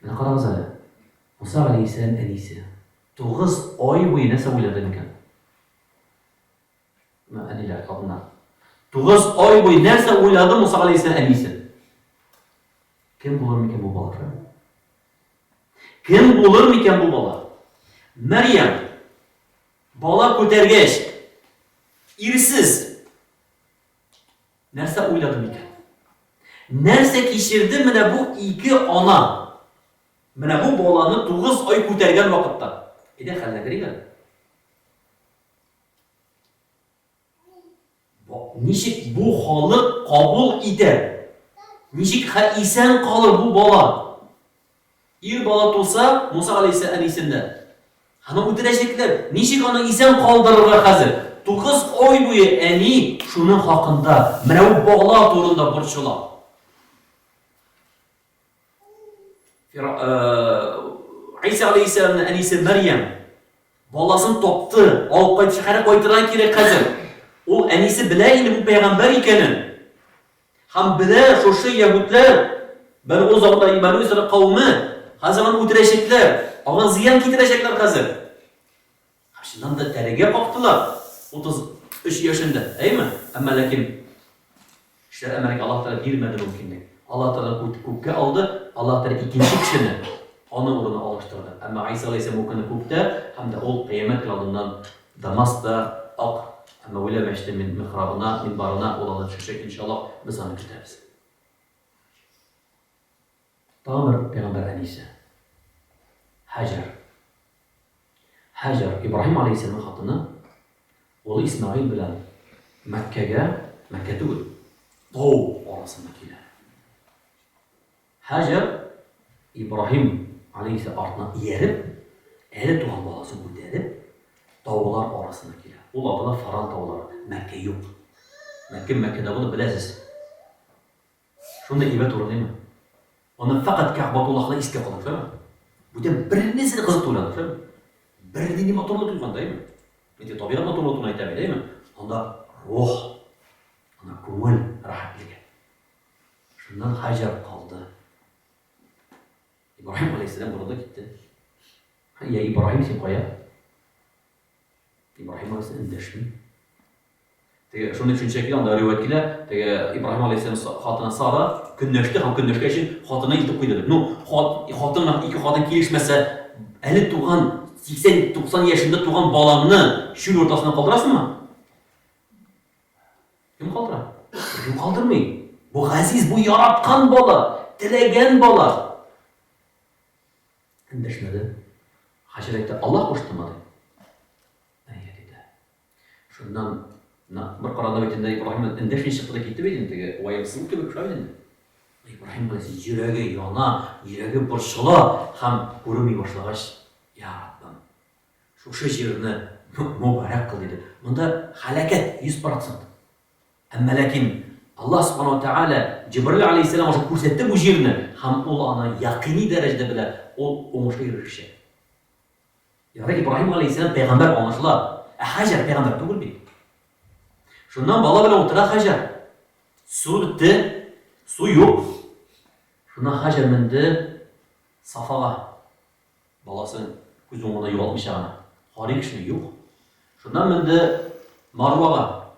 Speaker 1: Менә карагыз әле. Муса галәйһиссәлам әнисе 9 ай буе нәрсә уйлады микән? Менә әниләр, хатыннар. 9 ай буе нәрсә уйлады Муса галәйһиссәлам әнисе? Кем булыр микән бу бала? Кем булыр микән бу бала? Мәрьям бала күтәргәч, ирсез нәрсә уйлады микән? Нәрсә кичерде менә бу ике ана? Менә бу баланы 9 ай күтәргән вакытта. Әйдә хәленә керик әле. Ничек бу халык кабул итәр? Ничек исән калыр бу бала? Ир бала туса, Муса галәйһиссәлам әнисендә. Аны үтерәчәкләр. Ничек аны исән калдырырга хәзер? 9 ай буе әни шуның хакында, менә бу бала турында борчыла. Гайсә алейһиссәламның әнисе Мәрьям баласын тапты, алып кайтып шәһәргә кайтырга кирәк хәзер. Ул әнисе белә инде бу пәйгамбәр икәнен. Һәм белә шушы яһүдләр, бер ул заманда Бәнү Исраил кавеме, хәзер аны үтерәчәкләр, аңа зыян китерәчәкләр хәзер. Һәм чыннан да тәрегә кактылар 33 яшендә, әйеме? Әмма ләкин эшләр әмма ләкин Аллаһ Тәгалә бирмәде мөмкинлек. Аллаһ Тәгалә күккә алды, Аллаһ Тәгалә икенче кешене аның урынына алыштырды. Әмма Гайсә алейһиссәлам ул көнне күктә һәм дә ул кыямәт көне алдыннан Дамаскта ак Әмәвиләр мәчете михрабына, минбарына ул анда төшәчәк, иншаллаһ, без аны көтәбез. Тагын бер пәйгамбәр әнисе. Һаҗәр. Һаҗәр, Ибраһим алейһиссәламның хатыны, улы Исмәгыйль белән Мәккәгә, Мәккә түгел, тау арасына килә. Һаҗәр Ибраһим алейһиссәлам артына ияреп, әле туган баласын күтәреп, таулар арасына килә. Ул атала Фаран таулары. Мәккә юк. Мәккә Мәккәдә булды, беләсез. Шундый әйбәт урын әйме? Аны фәкать Кәгъбатуллаһны искә калыр, шулаймы? Бүтән бернәрсә дә кызык түгел анда, шулаймы? Бернинди матурлык юк анда, әйме? Әйтик, табигать матурлыгы турында әйтәм әйме? Анда рух, анда күңел рәхәтлеге. Шуннан Хаҗәр калды. Ибраһим алейһиссәлам борылды китте. Я Ибраһим, син кая? Ибраһим алейһиссәлам эндәшми. Теге шундый төшенчә килә, анда риваять килә, теге Ибраһим алейһиссәлам хатыны Сара көнләште һәм көнләшкәч өчен хатыны илтеп куйды дип. Ну, хат, хатын белән ике хатын килешмәсә, әле туган 80-90 яшендә туган балаңны чүл уртасына калдырасыңмы? Кем калдыра? Кем калдырмый? Бу газиз, бу яраткан бала. теләгән бала. Эндәшмәде. Хаҗәр әйтте, Аллаһ куштымы ди. Әйе, диде. Шуннан бер карады бит инде Ибраһим эндәшми чыкты да китте бит инде теге ваемсызлык кебек шулай бит инде. Ибраһим галәйһиссәлам йөрәге яна, йөрәге борчыла һәм күренми башлагач, Я Раббым, шушы җирне мөбарәк кыл, диде. Монда һәлакәт 100%. Әмма ләкин Аллаһ Субхану ва Тәгалә Җибраил алейһиссәлам аша күрсәтте бу җирне һәм ул аны якыйни дәрәҗәдә белә, ул уңышка ирешәчәк. Ярый, Ибраһим алейһиссәлам пәйгамбәр аңлашыла, ә Хаҗәр пәйгамбәр түгел бит. Шуннан бала белән утыра Хаҗәр. Су бетте, су юк. Шуннан Хаҗәр менде Сафага. Баласын күз уңында югалтмыйча гына. Карый кешене юк. Шуннан менде Марвага.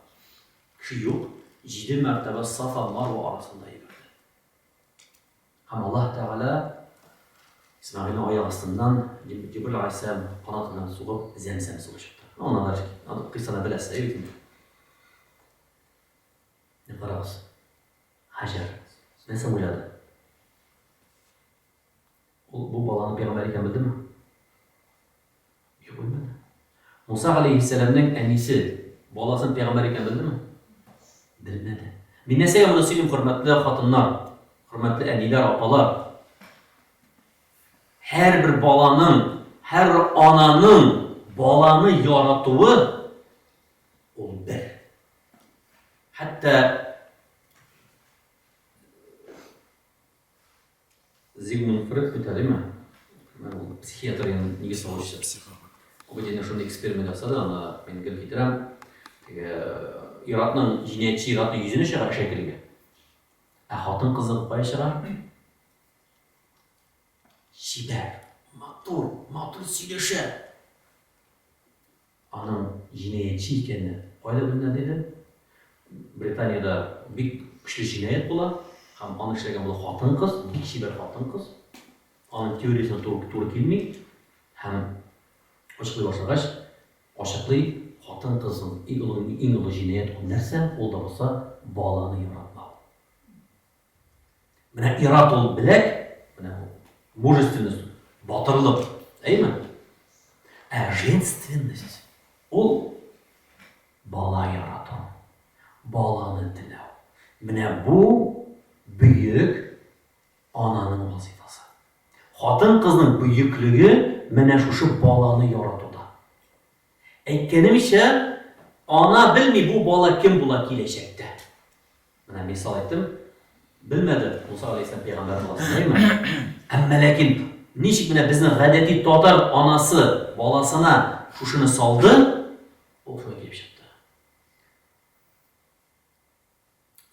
Speaker 1: Кеше юк. Җиде мәртәбә Сафа Марва арасында йөгерде. Һәм Аллаһ Тәгалә Исмәгыйльнең аяк астыннан Җибрил аләйһиссәлам канаты белән сугып зәмзәм суы чыкты. Ну, аннан дальше аны кыйссаны беләсез, әйе бит инде. Менә карагыз. Хаҗәр нәрсә уйлады? Ул бу баланы пәйгамбәр икән белдеме? Юк, белмәде. Муса галәйһиссәламнең әнисе баласын пәйгамбәр икән белдеме? Белмәде. Мин нәрсәгә моны сөйлим, хөрмәтле хатыннар, хөрмәтле әниләр, апалар? Һәрбер баланың, һәрбер ананың баланы яратуы ул бер. Хәтта Зигмунд Фрейд бит әлеме? Ул психиатриянең нигез салучысы. Психолог. Ул бит инде шундый эксперимент ясады, аны мин гел китерәм. Теге ир-атның җинаятьче ир-атның йөзенә чыга шәкелгә. Ә хатын-кызның кая чыга? Чибәр, матур, матур сөйләшә. Аның җинаятьче икәне кайда беленә, диде. Британиядә бик көчле җинаять була һәм аны эшләгән була хатын-кыз, бик чибәр хатын-кыз. Аның теориясенә туры, туры килми һәм ачыклый башлагач, ачыклый, хатын-кызның иң олы, иң олы җинаять ул нәрсә? Ул да булса баланы яратмау. Менә ир-ат ул беләк, менә ул мужественность, батырлык, әйеме? Ә женственность ул бала ярату, баланы теләү. Менә бу бөек ананың вазифасы. Хатын-кызның бөеклеге менә шушы баланы яратуда. Әйткәнемчә, ана белми бу бала кем була киләчәктә. Менә мисал әйттем, белмәде Муса алейһиссәлам пәйгамбәр буласын, әйеме? Әмма ләкин ничек менә безнең гадәти татар анасы баласына шушыны салды, ул шулай килеп чыкты.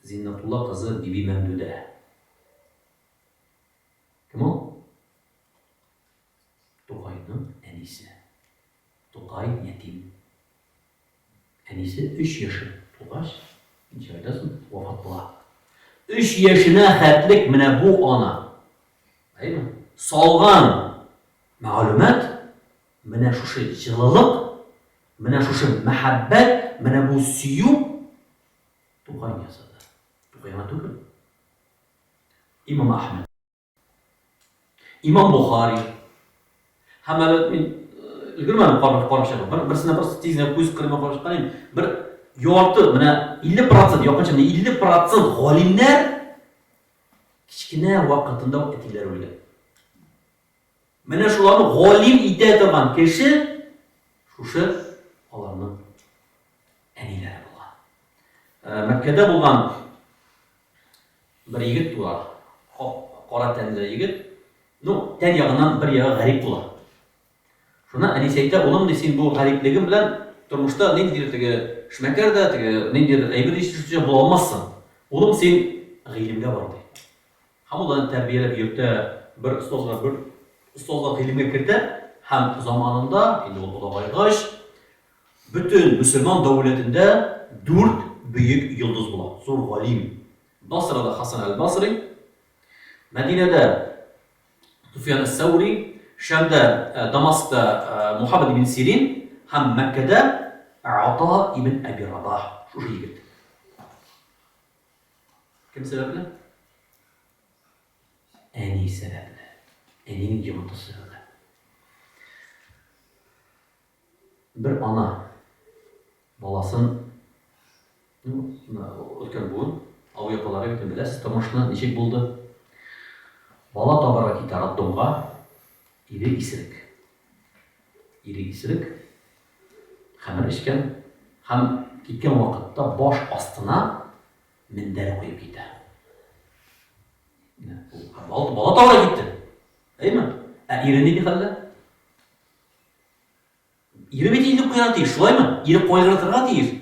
Speaker 1: Зиннатулла кызы Биби Мәмдүдә. Кем ул? Тукайның әнисе. Тукай ятим. Әнисе өч яше тулгач, ничә айдан соң вафат була. Өч яшенә хәтлек менә бу ана. Әйме? Салган мәгълүмат, менә шушы җылылык, менә шушы мәхәббәт, менә бу сөю Тукай ясады. Тукай гына түгел. Имам Әхмәд. Имам Бухари. Һәм әле мин өлгермәдем карап карап чыгып. Бер берсенә просто тиз генә күз кырыйма карап чыккан идем. Бер ярты, менә 50%, якынча менә 50% галимнәр кечкенә вакытында ук әтиләре үлгән. Менә шуларны галим итә торган кеше шушы аларның әниләре булган. Мәккәдә булган Бер егет туа, кара тәнле егет. Ну, тән ягыннан бер ягы гарип була. Шуннан әнисе әйтә, улым, ди, син бу гариплегең белән тормышта ниндидер теге эшмәкәр дә, теге ниндидер әйбер җитештерүче була алмассың. Улым, син гыйлемгә бар, ди. Һәм ул аны тәрбияләп йөртә, бер остазга, бер остазга гыйлемгә кертә һәм заманында, инде ул олыгайгач, Бөтен мөселман дәүләтендә дүрт бөек йолдыз була, зур галим. Басрада Хасан әл-Басри, Мәдинәдә Суфьян әс-Сәүри, Шәмдә, Дамаскта Мухаммад ибн Сирин һәм Мәккәдә Ата ибн Әби Рабах, шушы егет. Кем сәбәпле? Әни сәбәпле. Әнинең йогынтысы сәбәпле. Бер ана баласын, ну, өлкән буын, абый апалары бит беләсез тормышны ничек булды. Бала табарга китә роддомга, ире исерек. Ире исерек, хәмер эчкән һәм киткән вакытта баш астына мендәр куеп китә. Бала, бала табарга китте. Әйме? Ә ире нинди хәлдә? Ире бит илтеп куярга тиеш, шулаймы? Ире кайгыртырга тиеш.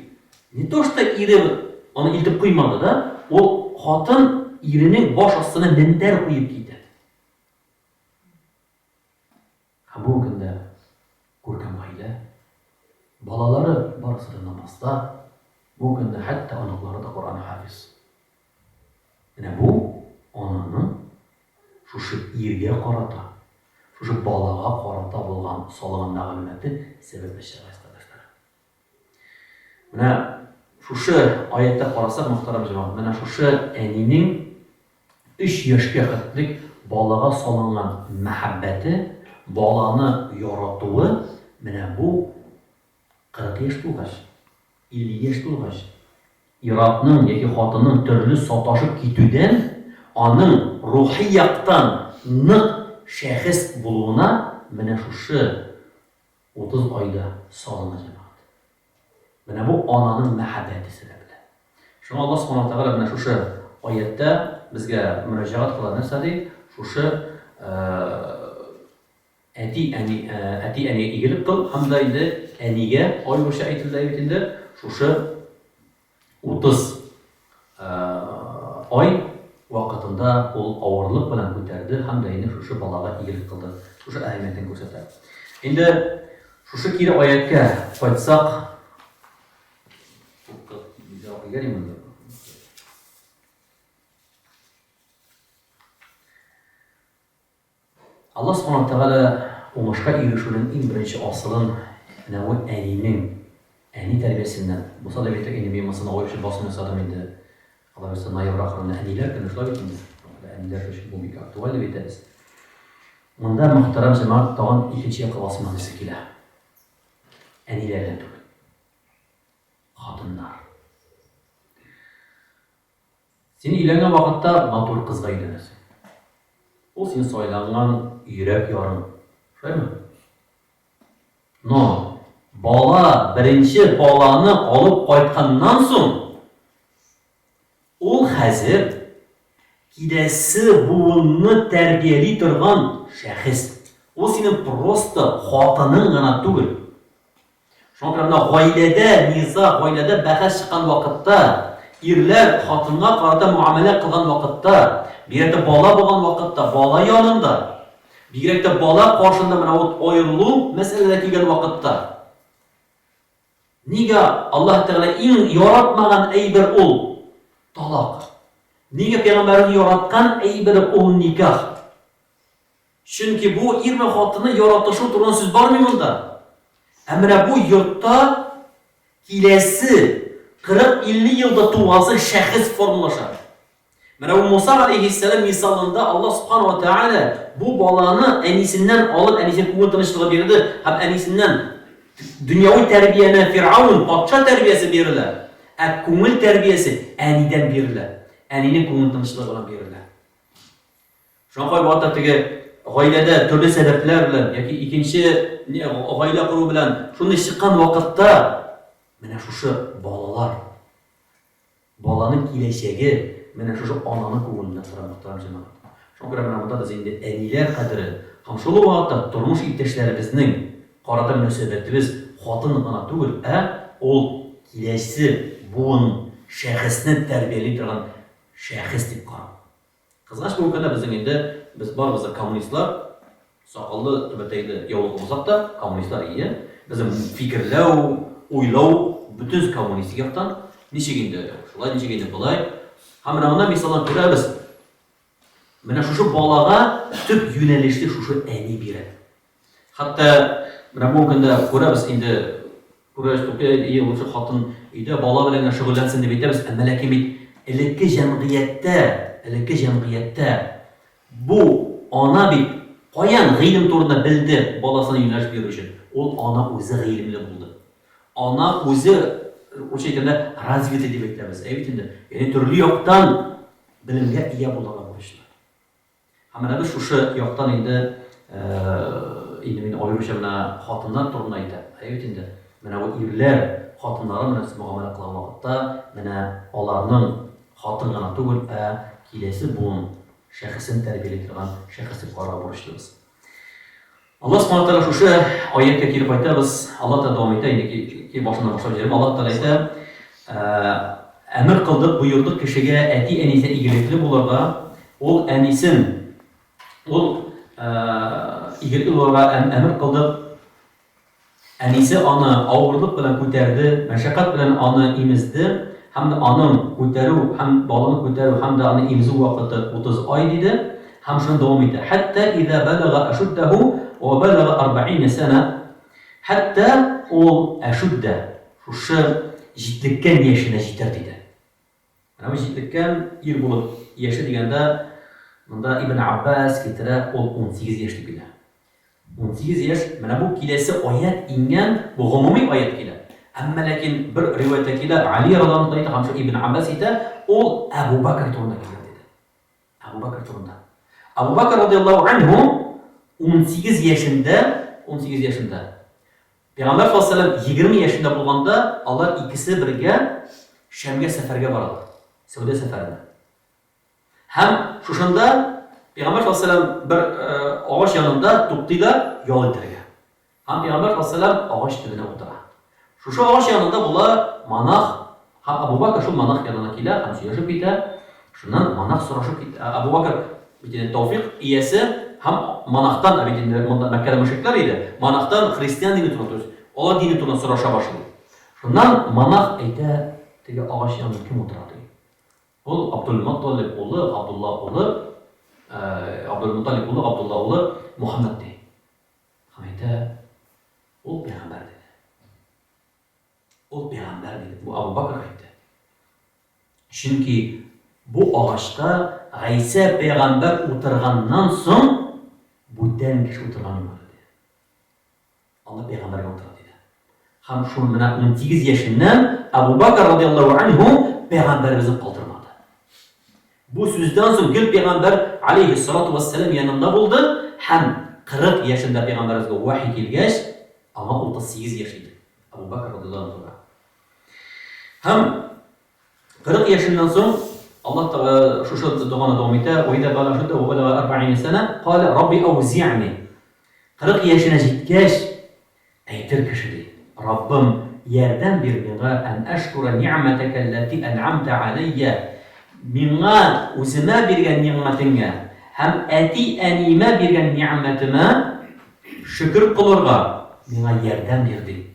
Speaker 1: Не то, что ире аны илтеп куймады, да? Ул хатын иренең баш астына мендәр куеп китә. Һәм бу көндә күркәм гаилә, балалары барысы да намазда, бу көндә хәтта оныклары да Коръән хафиз. Менә бу ананың шушы иргә карата, шушы балага карата булган салынган мәгълүматы сәбәпле чыга, кардәшләр. Менә шушы аятьтә карасак, мөхтәрәм җәмәгать, менә шушы әнинең өч яшькә хәтлек балага салынган мәхәббәте, баланы яратуы, менә бу 40 яшь тулгач, 50 яшь тулгач, ир-атның яки хатынның төрле саташып китүдән аның рухи яктан нык шәхес булуына менә шушы 30 айда салына, җәмәгать. Менә бу ананың мәхәббәте сәбәпле. Шуңа Аллаһ Субхана ва Тәгалә менә шушы аятьтә безгә мөрәҗәгать кыла, нәрсә ди? Шушы Әти-әни, әти-әнигә игелек кыл һәм дә инде әнигә аеруча әйтелде бит инде шушы 30 ай вакытында ул авырлык белән күтәрде һәм дә инде шушы балага игелек кылды. Шушы әһәмиятен күрсәтә. Инде шушы кире аятькә кайтсак, Аллаһ Субхана ва Тәгалә уңышка ирешүнең иң беренче асылын менә бу әнинең, әни тәрбиясеннән, булса да бит инде мин монысын аеруча басым ясадым инде, Алла бирса, ноябрь ахырында әниләр көне, шулай бит инде, әниләр өчен бу бик актуаль дип әйтәбез. Монда, мөхтәрәм җәмәгать, тагын икенче якка басым ясыйсы килә. Әниләр генә түгел. Хатыннар. Син өйләнгән вакытта матур кызга өйләнәсең. Ул син сайланган йөрәк ярың. Шулаймы? Но бала, беренче баланы алып кайтканнан соң, ул хәзер киләсе буынны тәрбияли торган шәхес. Ул синең просто хатының гына түгел. Шуңа күрә менә гаиләдә низаг, гаиләдә бәхәс чыккан вакытта, ирләр хатынга карата мөгамәлә кылган вакытта, бигрәк тә бала булган вакытта, бала янында, бигрәк тә бала каршында менә вот аерылу мәсьәләләре килгән вакытта, нигә Аллаһ Тәгалә иң яратмаган әйбер ул талак? Нигә пәйгамбәребез яраткан әйбер ул никах? Чөнки бу ир белән хатынны яратышу турында сүз бармый монда. Ә менә бу йортта киләсе 40-50 елда туасы шәхес формалаша. Менә бу Муса алейһиссәлам мисалында Аллаһ субхана ва тааля бу баланы әнисеннән алып, әнисенә күңел тынычлыгы бирде һәм әнисеннән дөньяви тәрбияне Фиргавн патша тәрбиясе бирелә, ә күңел тәрбиясе әнидән бирелә. Әнинең күңел тынычлыгы белән бирелә. Шуңа кайвакытта теге гаиләдә төрле сәбәпләр белән яки икенче гаилә кору белән шундый чыккан вакытта менә шушы балалар, баланың киләчәге менә шушы ананың күңелендә тора, мөхтәрәм җәмәгать. Шуңа күрә менә монда без инде әниләр кадере һәм шул ук вакытта тормыш иптәшләребезнең карата мөнәсәбәтебез хатын гына түгел, ә ул киләсе буын шәхесне тәрбияли торган шәхес дип карау. Кызганыч, бүгенге көндә безнең инде, без барыбыз да коммунистлар, сакаллы, түбәтәйле, яулыклы булсак та, коммунистлар, ие. Безнең фикерләү, уйлау бөтен коммунистик яктан. Ничек инде шулай, ничек инде болай. Һәм менә монда мисалдан күрәбез, менә шушы балага төп юнәлешне шушы әни бирә. Хәтта менә бүгенге көндә күрәбез инде, күрәбез, тукый, ие, лучше хатын өйдә бала белән генә шөгыльләнсен дип әйтәбез, әмма ләкин бит элекке җәмгыятьтә, элекке җәмгыятьтә. Бу ана бит каян гыйлем турында белде баласына юнәлеш бирер өчен? Ул ана үзе гыйлемле булды. Ана үзе, русча әйткәндә, развитый дип әйтәбез, әйе бит инде? Ягъни төрле яктан белемгә ия булырга бурычлы. Һәм менә без шушы яктан инде, инде мин аеруча менә хатыннар турында әйтәм, әйе бит инде? Менә бу ирләр хатыннары белән мөгамәлә кылган вакытта, менә аларның хатын гына түгел, ә киләсе буын шәхесен тәрбияли торган шәхес дип карарга бурычлыбыз. Аллаһ Субхану Тәгалә шушы аятькә кире кайтабыз. Аллаһ Тәгалә дәвам итә, инде ки башыннан башлап җибәрәм. Аллаһ Тәгалә әйтә, әмер кылдык, боердык кешегә әти-әнисенә игелекле булырга, ул әнисен, ул игелекле булырга әмер кылдык. Әнисе аны авырлык белән күтәрде, мәшәкать белән аны имезде, һәм дә аның күтәрү һәм баланы күтәрү һәм дә аны имезү вакыты 30 ай, диде, һәм шуны дәвам итә, Хәтта иза бәләга әшүддәһү вә бәләга арбәгыйнә сәнә, хәтта ул әшүддә, шушы җитлеккән яшенә җитәр, диде. Менә бу җитлеккән ир булып яше дигәндә, монда Ибн Аббас китерә, ул 18 яшь дип килә. 18 яшь, менә бу киләсе аять иңгән, бу гомуми аять килә. Әмма ләкин бер риваятьтә килә, Али радиаллаһу анһу әйтә һәм шул Ибн Аббас әйтә, ул Әбу Бәкр турында килгән диде. Әбу Бәкр турында. Әбу Бәкр радиаллаһу анһу 18 яшендә, 18 яшендә Пәйгамбәр саллаллаһу алейһи ва сәлләм 20 яшендә булганда, алар икесе бергә Шәмгә сәфәргә баралар. Сәүдә сәфәренә. Һәм шушында Пәйгамбәр саллаллаһу алейһи ва сәлләм бер агач янында туктый да ял итәргә. Һәм Пәйгамбәр саллаллаһу алейһи ва сәлләм агач төбенә утыра. Шушы агач янында була монах, һәм Абу Бакр шул монах янына килә һәм сөйләшеп китә. Шуннан монах сорашып китә. Абу Бакр бит инде тәүфик иясе һәм монахтан, ә бит инде монда Мәккәдә мөшрикләр иде, монахтан христиан дине турында, то есть алар дине турында сораша башлый. Шуннан монах әйтә, теге агач янында кем утыра ди. Ул Абдул-Мутталиб улы Абдулла улы, Абдул-Мутталиб улы Абдулла улы Мухаммад ди. Һәм әйтә, Ул пәйгамбәр, диде. Ул пәйгамбәр, диде. Бу Абу Бакр әйтте. Чөнки бу агачта Гайсә пәйгамбәр утырганнан соң бүтән кеше утырган юк әле, диде. Анда пәйгамбәргә утыра, диде. Һәм шул менә 18 яшеннән Абу Бакр радиаллаһу анһу пәйгамбәребезне калдырмады. Бу сүздән соң гел пәйгамбәр алейһиссалату вәссәлам янында булды һәм 40 яшендә пәйгамбәребезгә вәхи килгәч, аңа 38 яшь иде, Абу Бәкр радиаллаһу анһуга. Һәм 40 яшеннән соң Аллаһ Тәгалә шушы доганы дәвам итә, "Ва иза балага шудда ва балага арбаина сана, кала рабби аузи'ни". 40 яшенә җиткәч, Әйтер кеше, ди, Раббым, ярдәм бир миңа, ән әшкүрә нигъмәтәкәлләти әнъәмтә галәйя, миңа, үземә биргән нигъмәтеңә һәм әти-әниемә биргән нигъмәтемә шөкер кылырга миңа ярдәм бир, ди.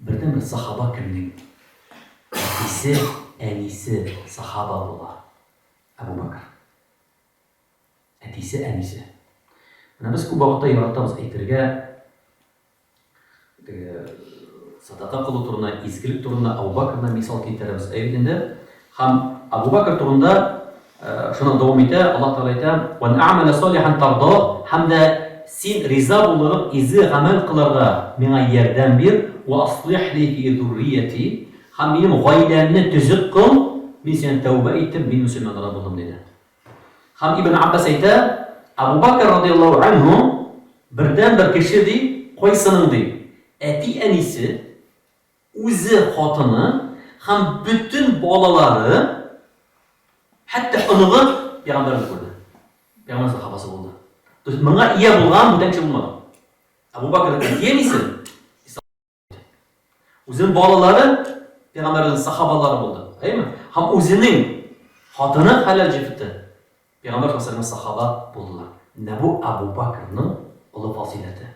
Speaker 1: Бердәнбер сахаба кемнең әтисе, әнисе сахаба була? Әбу Бәкр. Әтисе, әнисе. Менә без күп вакытта яратабыз әйтергә, теге садака кылу турында, изгелек турында Абу Бакрны мисал китерәбез. Әй бит инде. Һәм Абу Бакр турында шуны дәвам итә, Аллаһ Тәгалә әйтә: "Ва а'мала салихан тарда" һәм дә син риза булырлык изге гамәл кылырга миңа ярдәм бир, "Ва аслих ли фи зуррияти" һәм минем гаиләмне төзек кыл, мин сиңа тәүбә иттем, мин мөселманнардан булдым, диде. Һәм Ибн Аббас әйтә, Абу Бакр радияллаһу анһу бердәнбер кеше ди, кайсының ди, әти-әнисе, үзе хатыны һәм бөтен балалары, хәтта оныгы пәйгамбәрне күрде. Пәйгамбәр сахабасы булды. То есть моңа ия булган бүтән кеше булмады. Абу Бакрның әти-әнисе Үзенең балалары пәйгамбәрнең сахабалары булды. Әйеме? Һәм үзенең хатыны хәләл җефете пәйгамбәр саллаллаһу сахаба булдылар. Менә бу Абу Бакрның олы фазыйләте.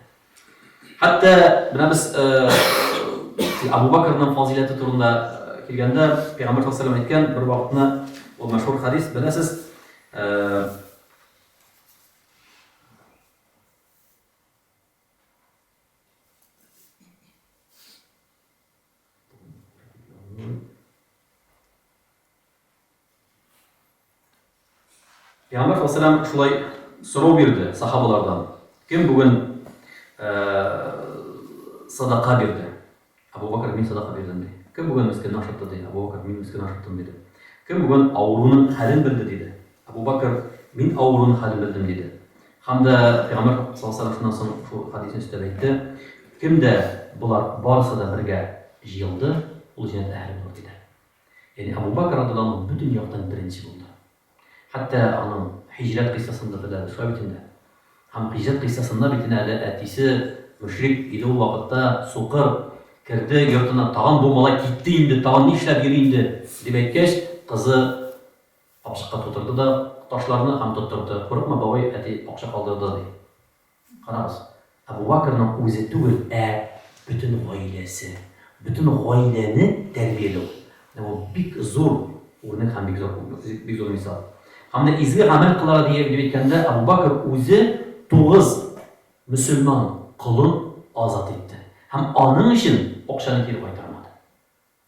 Speaker 1: Хәтта менә без Абу Бакрның фазыйләте турында килгәндә пәйгамбәр саллаллаһу әйткән бер вакытны ул мәшһүр хадис беләсез. Пәйгамбәр саллаллаһу шулай сорау бирде сахабалардан. Кем бүген садака бирде? Абу Бакр, мин садака бирдем, ди. Кем бүген мескенне ашатты, ди. Абу Бакр, мин мескенне ашаттым, диде. Кем бүген авыруның хәлен белде, диде. Абу Бакр, мин авыруның хәлен белдем, диде. Һәм дә Пәйгамбәр саллаллаһу алейһи шуннан соң шул хәдисне өстәп әйтте. Кем дә болар барысы да бергә җыелды, ул җәннәт әһеле булыр, диде. Ягъни Абу Бакр радияллаһу анһу бөтен яктан беренче булды. Хәтта аның һиҗрәт кыйссасын да беләбез, шулай бит инде. Һәм һиҗрәт кыйссасында бит инде әле әтисе мөшрик иде ул вакытта, сукыр, керде йортына, тагын бу малай китте инде, тагын нишләп йөри инде, дип әйткәч, кызы капчыкка тутырды да ташларны һәм тоттырды. Курыкма, бабай, әти акча калдырды, ди. Карагыз, Әбу Бәкернең үзе түгел, ә бөтен гаиләсе, бөтен гаиләне тәрбияләү. Менә бу бик зур үрнәк һәм бик зур, бик зур мисал. Һәм менә изге гамәл кылара диеп әйткәндә, Әбу Бәкер үзе тугыз мөселман колын азат итте. Һәм аның өчен акчаны кире кайтармады.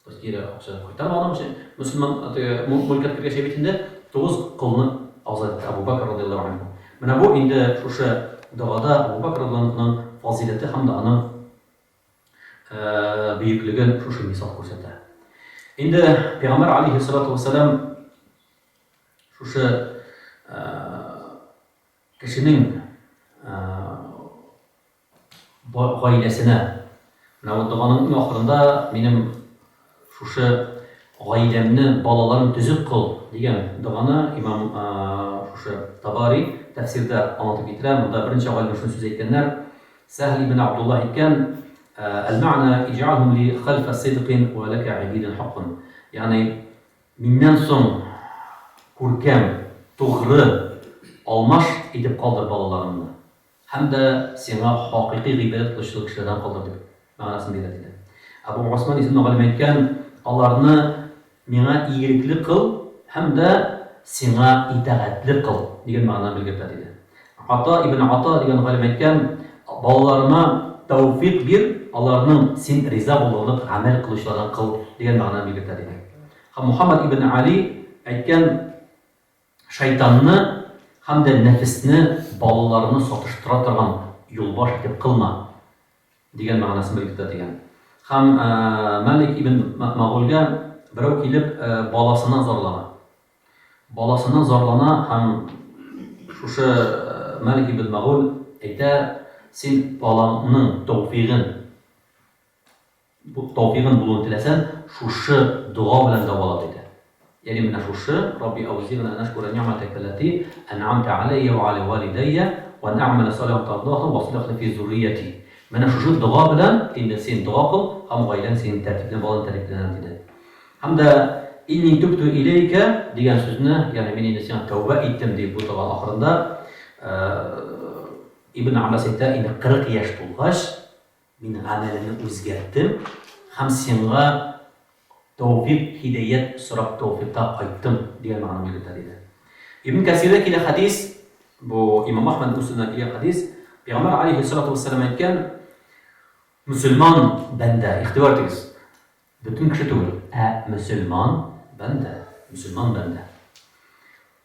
Speaker 1: То есть кире акча кайтарма аның өчен. Мөселман теге мөлкәт кергәч бит инде тугыз колны азат итте Абу Бакр радияллаһу анһу. Менә бу инде шушы догада Абу Бакр радияллаһу анһуның фазыйләте һәм дә аның бөеклеген шушы мисал күрсәтә. Инде Пәйгамбәр алейһиссалату вассалам шушы кешенең гаиләсенә. Менә бу доганың иң ахырында минем шушы гаиләмне, балаларым төзек кыл дигән доганы имам шушы Табари тәфсирдә аңлатып китерә. Монда берничә галим шуны сүз әйткәннәр. Сәһл ибн Абдуллаһ әйткән, Әл-мәгъна иҗ'алһум ли хәлфә сидкин вә ләкә гыйбидән хаккун. Ягъни миннән соң күркәм, тугры алмаш итеп калдыр балаларымны. Һәм дә сиңа хакыйкый гыйбадәт кылучы кешеләрдән калдыр, дип мәгънәсен бирә, диде. Әбу Госман исемле галим әйткән, Аларны миңа игелекле кыл һәм дә сиңа итагатьле кыл, дигән мәгънәне белгертә, диде. Ата ибн Ата дигән галим әйткән, Балаларыма тәүфыйк бир, аларның син риза булырлык гамәл кылучылардан кыл, дигән мәгънәне белгертә, диде. Һәм Мухаммад ибн Али әйткән, Шайтанны һәм дә нәфесне балаларны сатыштыра торган юлбаш итеп кылма, дигән мәгънәсен белгертә, дигән. Һәм Малик ибн Мәгульгә берәү килеп баласыннан зарлана. Баласыннан зарлана һәм шушы Малик ибн Мәгуль әйтә, Син балаңның тәүфигын, Бу тәүфигын булуын теләсән, шушы дога белән дәвала, диде. Ягъни менә шушы, Рабби әүзигъни ән әшкүрә нигъмәтәкә ләти ән'амтә аләйя вә алә валидәйя вә ән әгъмәлә салихан тардаху вә аслих ли фи зуррияти. Менә шушы дога белән инде син дога кыл һәм гаиләң синең тәртиплән, балаң тәртипләнер, диде. Һәм дә Инни тубту иләйкә дигән сүзне, ягъни мин инде сиңа тәүбә иттем, дип бу дога ахырында Ибн Аббас әйтә, инде 40 яшь тулгач, Мин гамәлемне үзгәрттем һәм сиңа тәүфикъ, һидаять сорап тәүфикъка кайттым, дигән мәгънәне белгертә, диде. Ибн Кәсирдә килә хәдис, бу имам Әхмәд Мөслимнән килгән хәдис, Пәйгамбәр алейһиссалату вәссәлам әйткән, Мөселман бәндә, игътибар итегез, бөтен кеше түгел, ә мөселман бәндә, мөселман бәндә.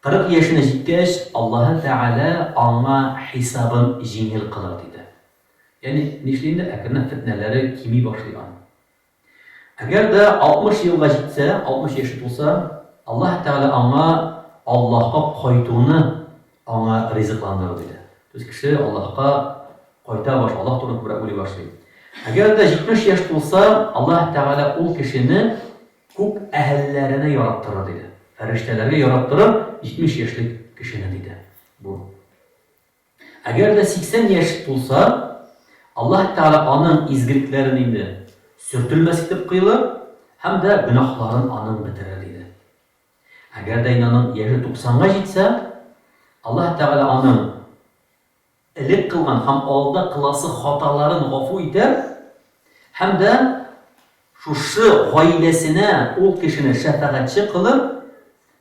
Speaker 1: 40 яшенә җиткәч, Аллаһы Тәгалә аңа хисабын җиңел кылыр, диде. Ягъни нишли инде, әкренләп фетнәләре кими башлый аның. Әгәр дә 60 елга җитсә, 60 яше тулса, Аллаһ Тәгалә аңа Аллаһка кайтуны аңа ризыкландырыр, диде. То есть кеше Аллаһка кайта башлый, Аллаһ турында күбрәк уйлый башлый. Әгәр дә 70 яшь тулса, Аллаһ Тәгалә ул кешене күк әһелләренә яраттырыр, диде. Фәрештәләргә яраттырыр 70 яшьлек кешене, диде. Бу. Әгәр дә 80 яшь тулса, Аллаһ Тәгалә аның изгелекләрен инде сөртелмәс итеп кыйлыр һәм дә гөнаһларын аның бетерер, диде. Әгәр дә инде аның яше туксанга җитсә, Аллаһ Тәгалә аның элек кылган һәм алда кыласы хаталарын гафу итәр һәм дә Шушы гаиләсенә ул кешене шәфәгатьче кылыр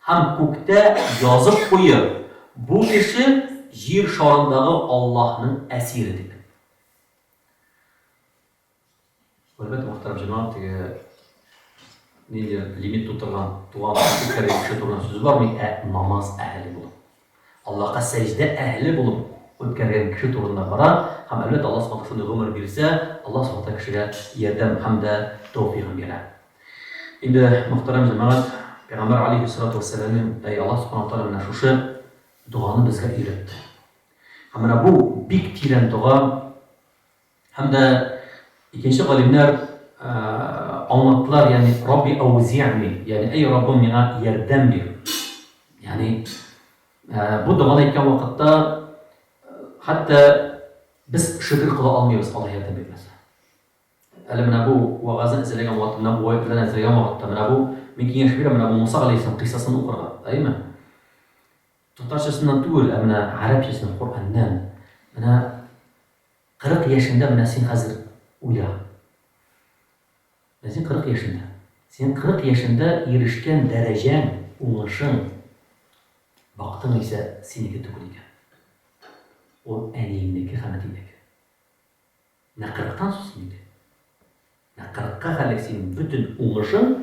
Speaker 1: һәм күктә язып куер, бу кеше Җир шарындагы Аллаһның әсире дип. Әлбәттә, мөхтәрәм җәмәгать, теге ниндидер лимит тутырган туган үткәргән кеше турында сүз бармый, ә намаз әһеле булу. Аллаһка сәҗдә әһеле булып үткәргән кеше турында бара һәм, әлбәттә, Аллаһ Субхана шундый гомер бирсә, Аллаһ Субхана кешегә ярдәм һәм дә тәүфигын бирә. Инде, мөхтәрәм җәмәгать, Пәйгамбәр алейһиссалату вәссәламнең, әй, Аллаһ Субхана Тәгалә менә шушы доганы безгә өйрәтте. Һәм менә бу бик тирән дога, Һәм дә икенче галимнәр аңлаттылар, ягъни Рабби аузи'ни, ягъни әй Раббым, миңа ярдәм бир. Ягъни бу доганы әйткән вакытта хәтта без шөкер кыла алмыйбыз Аллаһ ярдәм бирмәсә. Әле менә бу вәгазьне әзерләгән вакытта, менә бу аятьләрне әзерләгән вакытта, менә бу мин киңәш бирәм, менә бу Муса галәйһиссәлам кыйссасын укырга, әйеме? Татарчасыннан түгел, ә менә гарәпчәсеннән, Коръәннән. Менә 40 яшеңдә менә син хәзер уйла. Менә син 40 яшеңдә. Син 40 яшеңдә ирешкән дәрәҗәң, уңышың, бактың исә синеке түгел икән. Ул әниеңнеке һәм әтиңнеке. Менә кырыктан соң синеке. Менә кырыкка хәтлек синең бөтен уңышың,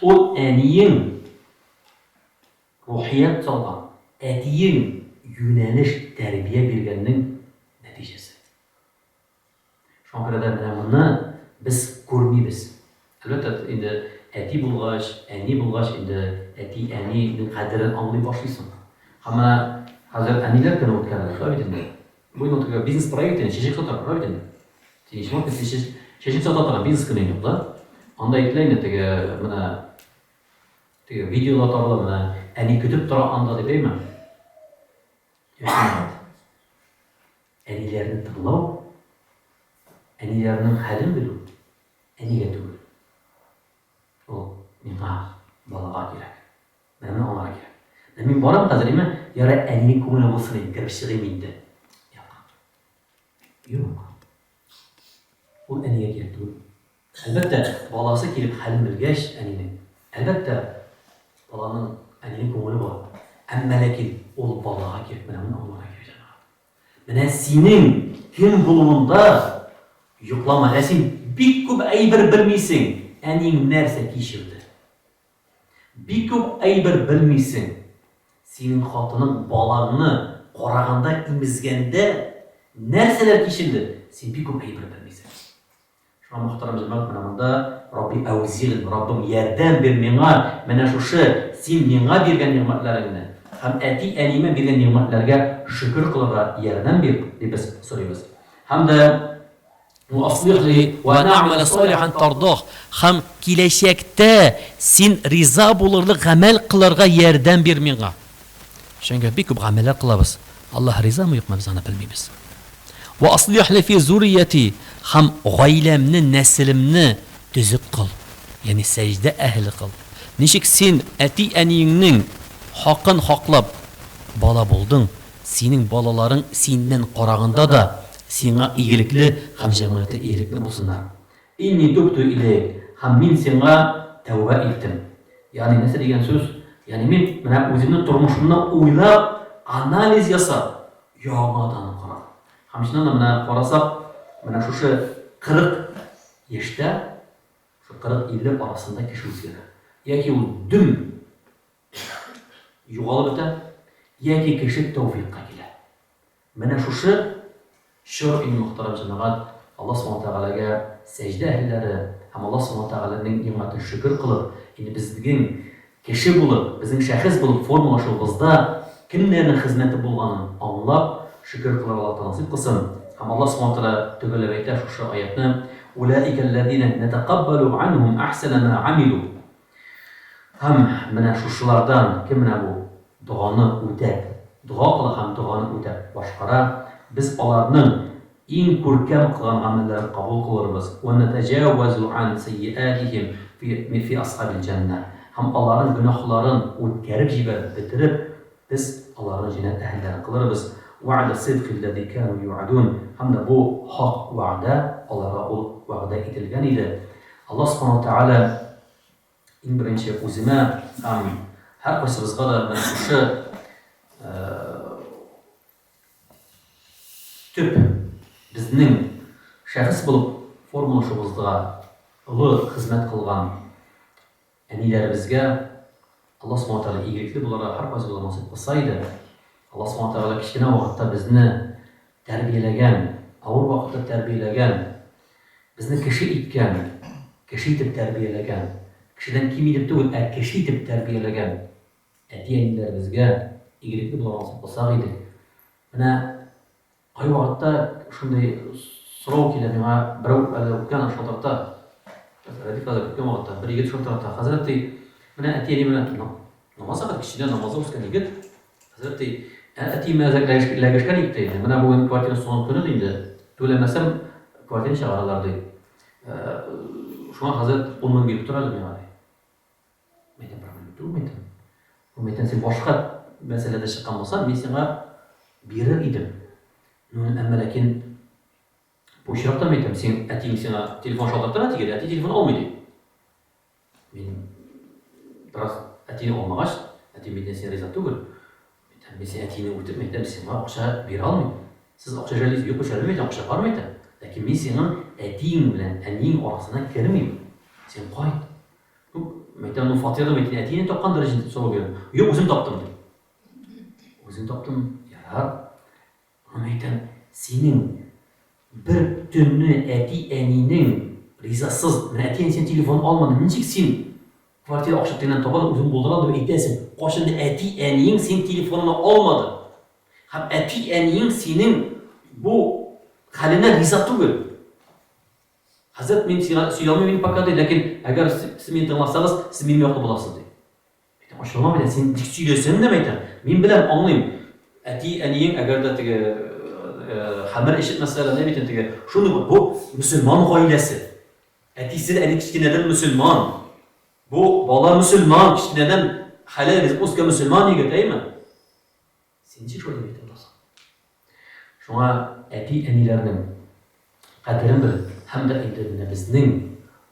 Speaker 1: ул әниең Рухият салган, әтиең юнәлеш, тәрбия биргәннең нәтиҗәсе. Шуңа күрә дә менә моны без күрмибез. Әлбәттә, инде әти булгач, әни булгач, инде әти-әнинең кадерен аңлый башлыйсың. Һәм менә хәзер әниләр көне үткәрелә, шулай бит инде. Бу инде теге бизнес-проект инде, чәчәк сатар, шулай бит инде. Син чәчәк сата торган бизнес көне инде ул, да? Анда әйтелә инде теге менә Теге видеода тарала менә әни көтеп тора анда дип әйме? Әниләрне тыңлау, әниләрнең хәлен белү әнигә түгел. Ул миңа, балага кирәк. Менә моны аңларга кирәк. Менә мин барам хәзер, әйме, ярай әнинең күңеле булсын инде, кереп чыгыйм инде. Юк. Юк. Ул әнигә кирәк түгел. Әлбәттә, баласы килеп хәлен белгәч, әнинең, әлбәттә, баланың, әнинең күңеле була. Әмма ләкин ул балага кирәк, менә моны аңларга кирәк, җәмәгать. Менә синең кем булуында йоклама. Ә син бик күп әйбер белмисең, әниең нәрсә кичерде. Бик күп әйбер белмисең. Синең хатының балаңны караганда, имезгәндә нәрсәләр кичерде, син бик күп әйбер белмисең. Шуңа, мөхтәрәм җәмәгать, менә монда Рабби әүзигъни, Раббым, ярдәм бир миңа, менә шушы Син миңа биргән нигъмәтләреңне һәм әти-әниемә биргән нигъмәтләргә шөкер кылырга ярдәм бир, дип без сорыйбыз. Һәм дә Вә аслих ли вә ан әгъмәлә салихан тардах, һәм киләчәктә Син риза булырлык гамәл кылырга ярдәм бир миңа. Чөнки бик күп гамәлләр кылабыз, Аллаһ ризамы, юкмы, без аны белмибез. Вә аслих ли фи зуррияти, һәм гаиләмне, нәселемне төзек кыл, ягъни сәҗдә әһеле кыл. Ничек син әти-әниеңнең хакын хаклап бала булдың, синең балаларың синнән караганда да сиңа игелекле һәм җәмгыятькә игелекле булсыннар. Инни тубту иләйк, һәм мин сиңа тәүбә иттем. Ягъни нәрсә дигән сүз? Ягъни мин менә үземнең тормышымны уйлап, анализ ясап, яңадан карадым. Һәм чыннан да менә карасак, менә шушы 40 яшьтә, шушы 40-50 арасында кеше үзгәрә. Яки ул дөм югалып бетә, яки кеше тәүфикка килә. Менә шушы чор инде, мөхтәрәм җәмәгать, Аллаһ Субхана ва Тәгаләгә сәҗдә әһелләре һәм Аллаһ Субхана ва Тәгаләнең нигъмәтен шөкер кылып, инде безнең кеше булып, безнең шәхес булып формалашуыбызда кемнәрнең хезмәте булганын аңлап, шөкер кылырга Аллаһ Тәгалә насыйп кылсын. Һәм Аллаһ Субхана ва Тәгалә төгәлләп әйтә шушы аятьне, Улаикәлләзинә нәтәкаббәлү анһум әхсәнә мә амилү. Һәм менә шушылардан кем менә бу доганы үтәп, дога кыла һәм доганы үтәп башкара, без аларның иң күркәм кылган гамәлләрен кабул кылырбыз, вә нәтәҗәвәзү ан сәйиәтиһим фи фи асхабил җәннә, һәм аларның гөнаһларын үткәреп җибәреп, бетереп, без аларны җәннәт әһелләре кылырбыз, вәгъдә сыйдкилләзи кәну югадун, һәм дә бу хак вәгъдә, аларга ул вәгъдә ителгән иде. Аллаһ Субханаһу ва Тәгалә иң беренче үземә һәм һәркайсыбызга да менә шушы төп безнең шәхес булып формалашуыбызга олы хезмәт кылган әниләребезгә Аллаһ Субхана Тәгалә игелекле булырга һәркайсыбызга насыйп кылса иде. Аллаһ Субхана Тәгалә кечкенә вакытта безне тәрбияләгән, авыр вакытта тәрбияләгән, безне кеше иткән, кеше итеп тәрбияләгән, кешедән ким итеп түгел, ә кеше итеп тәрбияләгән әти-әниләребезгә игелекле булырга насыйп кылсак иде. Менә кайвакытта шундый сорау килә миңа, берәү әле үткән шалтырата, Рәдиф хәзрәт үткән вакытта бер егет шалтырата, хәзрәт ди, менә әти-әни менә намаз укыды, кечкенә намазда үскән егет, хәзрәт ди, ә әти менә эләгешкән егет инде, менә бүген квартираның соңгы көне ди инде, түләмәсәм квартираны чыгаралар ди. Шуңа хәзрәт 10 мең биреп тор әле миңа ди. Мәйтәм, проблема түгел, мәйтәм. Ул мәйтәм, син башка мәсьәләдә чыккан булсаң, мин сиңа бирер идем. Ну, әмма ләкин бу очракта мәйтәм, син әтиең сиңа телефон шалтырта әтигә, әти телефон алмый ди. Мин бераз әтине алмагач, әти бит син риза түгел. Мәйтәм, мин син әтине үтеп, мәйтәм, сиңа акча бирә алмыйм. Сез акча жәллисез, юк, жәлләмим, мәйтәм, акча бар, мәйтәм. Ләкин мин синең әтиең белән әниең арасына кермим. Син кайт. Ну, мәйтәм, ну фатирны бит әтиең тапкандыр инде, дип сорау бирдем. Юк, үзем таптым, ди. Үзем таптым, ярар. Ну, мәйтәм, синең бер төнне әти-әнинең ризасыз, менә әти-әни синең телефон алмады, ничек син квартира акча тегеннән таба да үзең булдыра дип әйтәсең? Кайчан да әти-әниең синең телефоныңны алмады. Һәм әти-әниең синең бу хәлеңә риза түгел. Хәзрәт, мин сиңа сөйли алмыйм инде пока, ди, ләкин әгәр сез мине тыңласагыз, сез минем яклы буласыз, ди. Әйтәм, ачуланма, әйтәм, син ничек сөйләсәң дә, әйтәм, мин беләм, аңлыйм. Әти, әниең әгәр дә теге хәмер эчетмәсәләр, не бит теге, шундый бу мөселман гаиләсе. Әтисе дә, әни кечкенәдән мөселман. Бу бала мөселман, кечкенәдән хәләл ризык үскән мөселман егет, әйме? Син ничек шулай дип әйтә аласың? Шуңа әти-әниләрнең кадерен белеп һәм дә инде менә безнең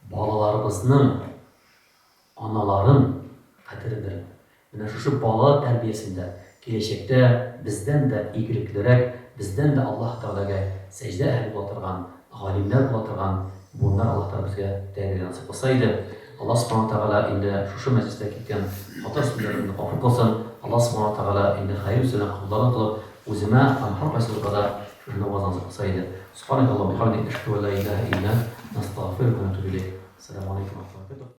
Speaker 1: балаларыбызның аналарын кадерен белеп, менә шушы бала тәрбиясендә киләчәктә бездән дә игелеклерәк, бездән дә Аллаһ Тәгаләгә сәҗдә әһеле була торган галимнәр була торган буыннар Аллаһ Тәгалә безгә тәрбияләргә насыйп кылса иде. Аллаһ Субхана Тәгалә инде шушы мәҗлестә киткән хата сүзләремне гафу кылсын. Аллаһ Субхана Тәгалә инде хәер сүзләрен кабулларын кылып, үземә һәм һәркайсыбызга да шушында ваз насыйп кылса иде. Субханакаллаһумма ва бихамдик, әшһәду ан ла илаһа илля ант, настагъфирука ва натубу иләйк. Ассаламу алейкум ва рахматуллаһи ва баракатуһ.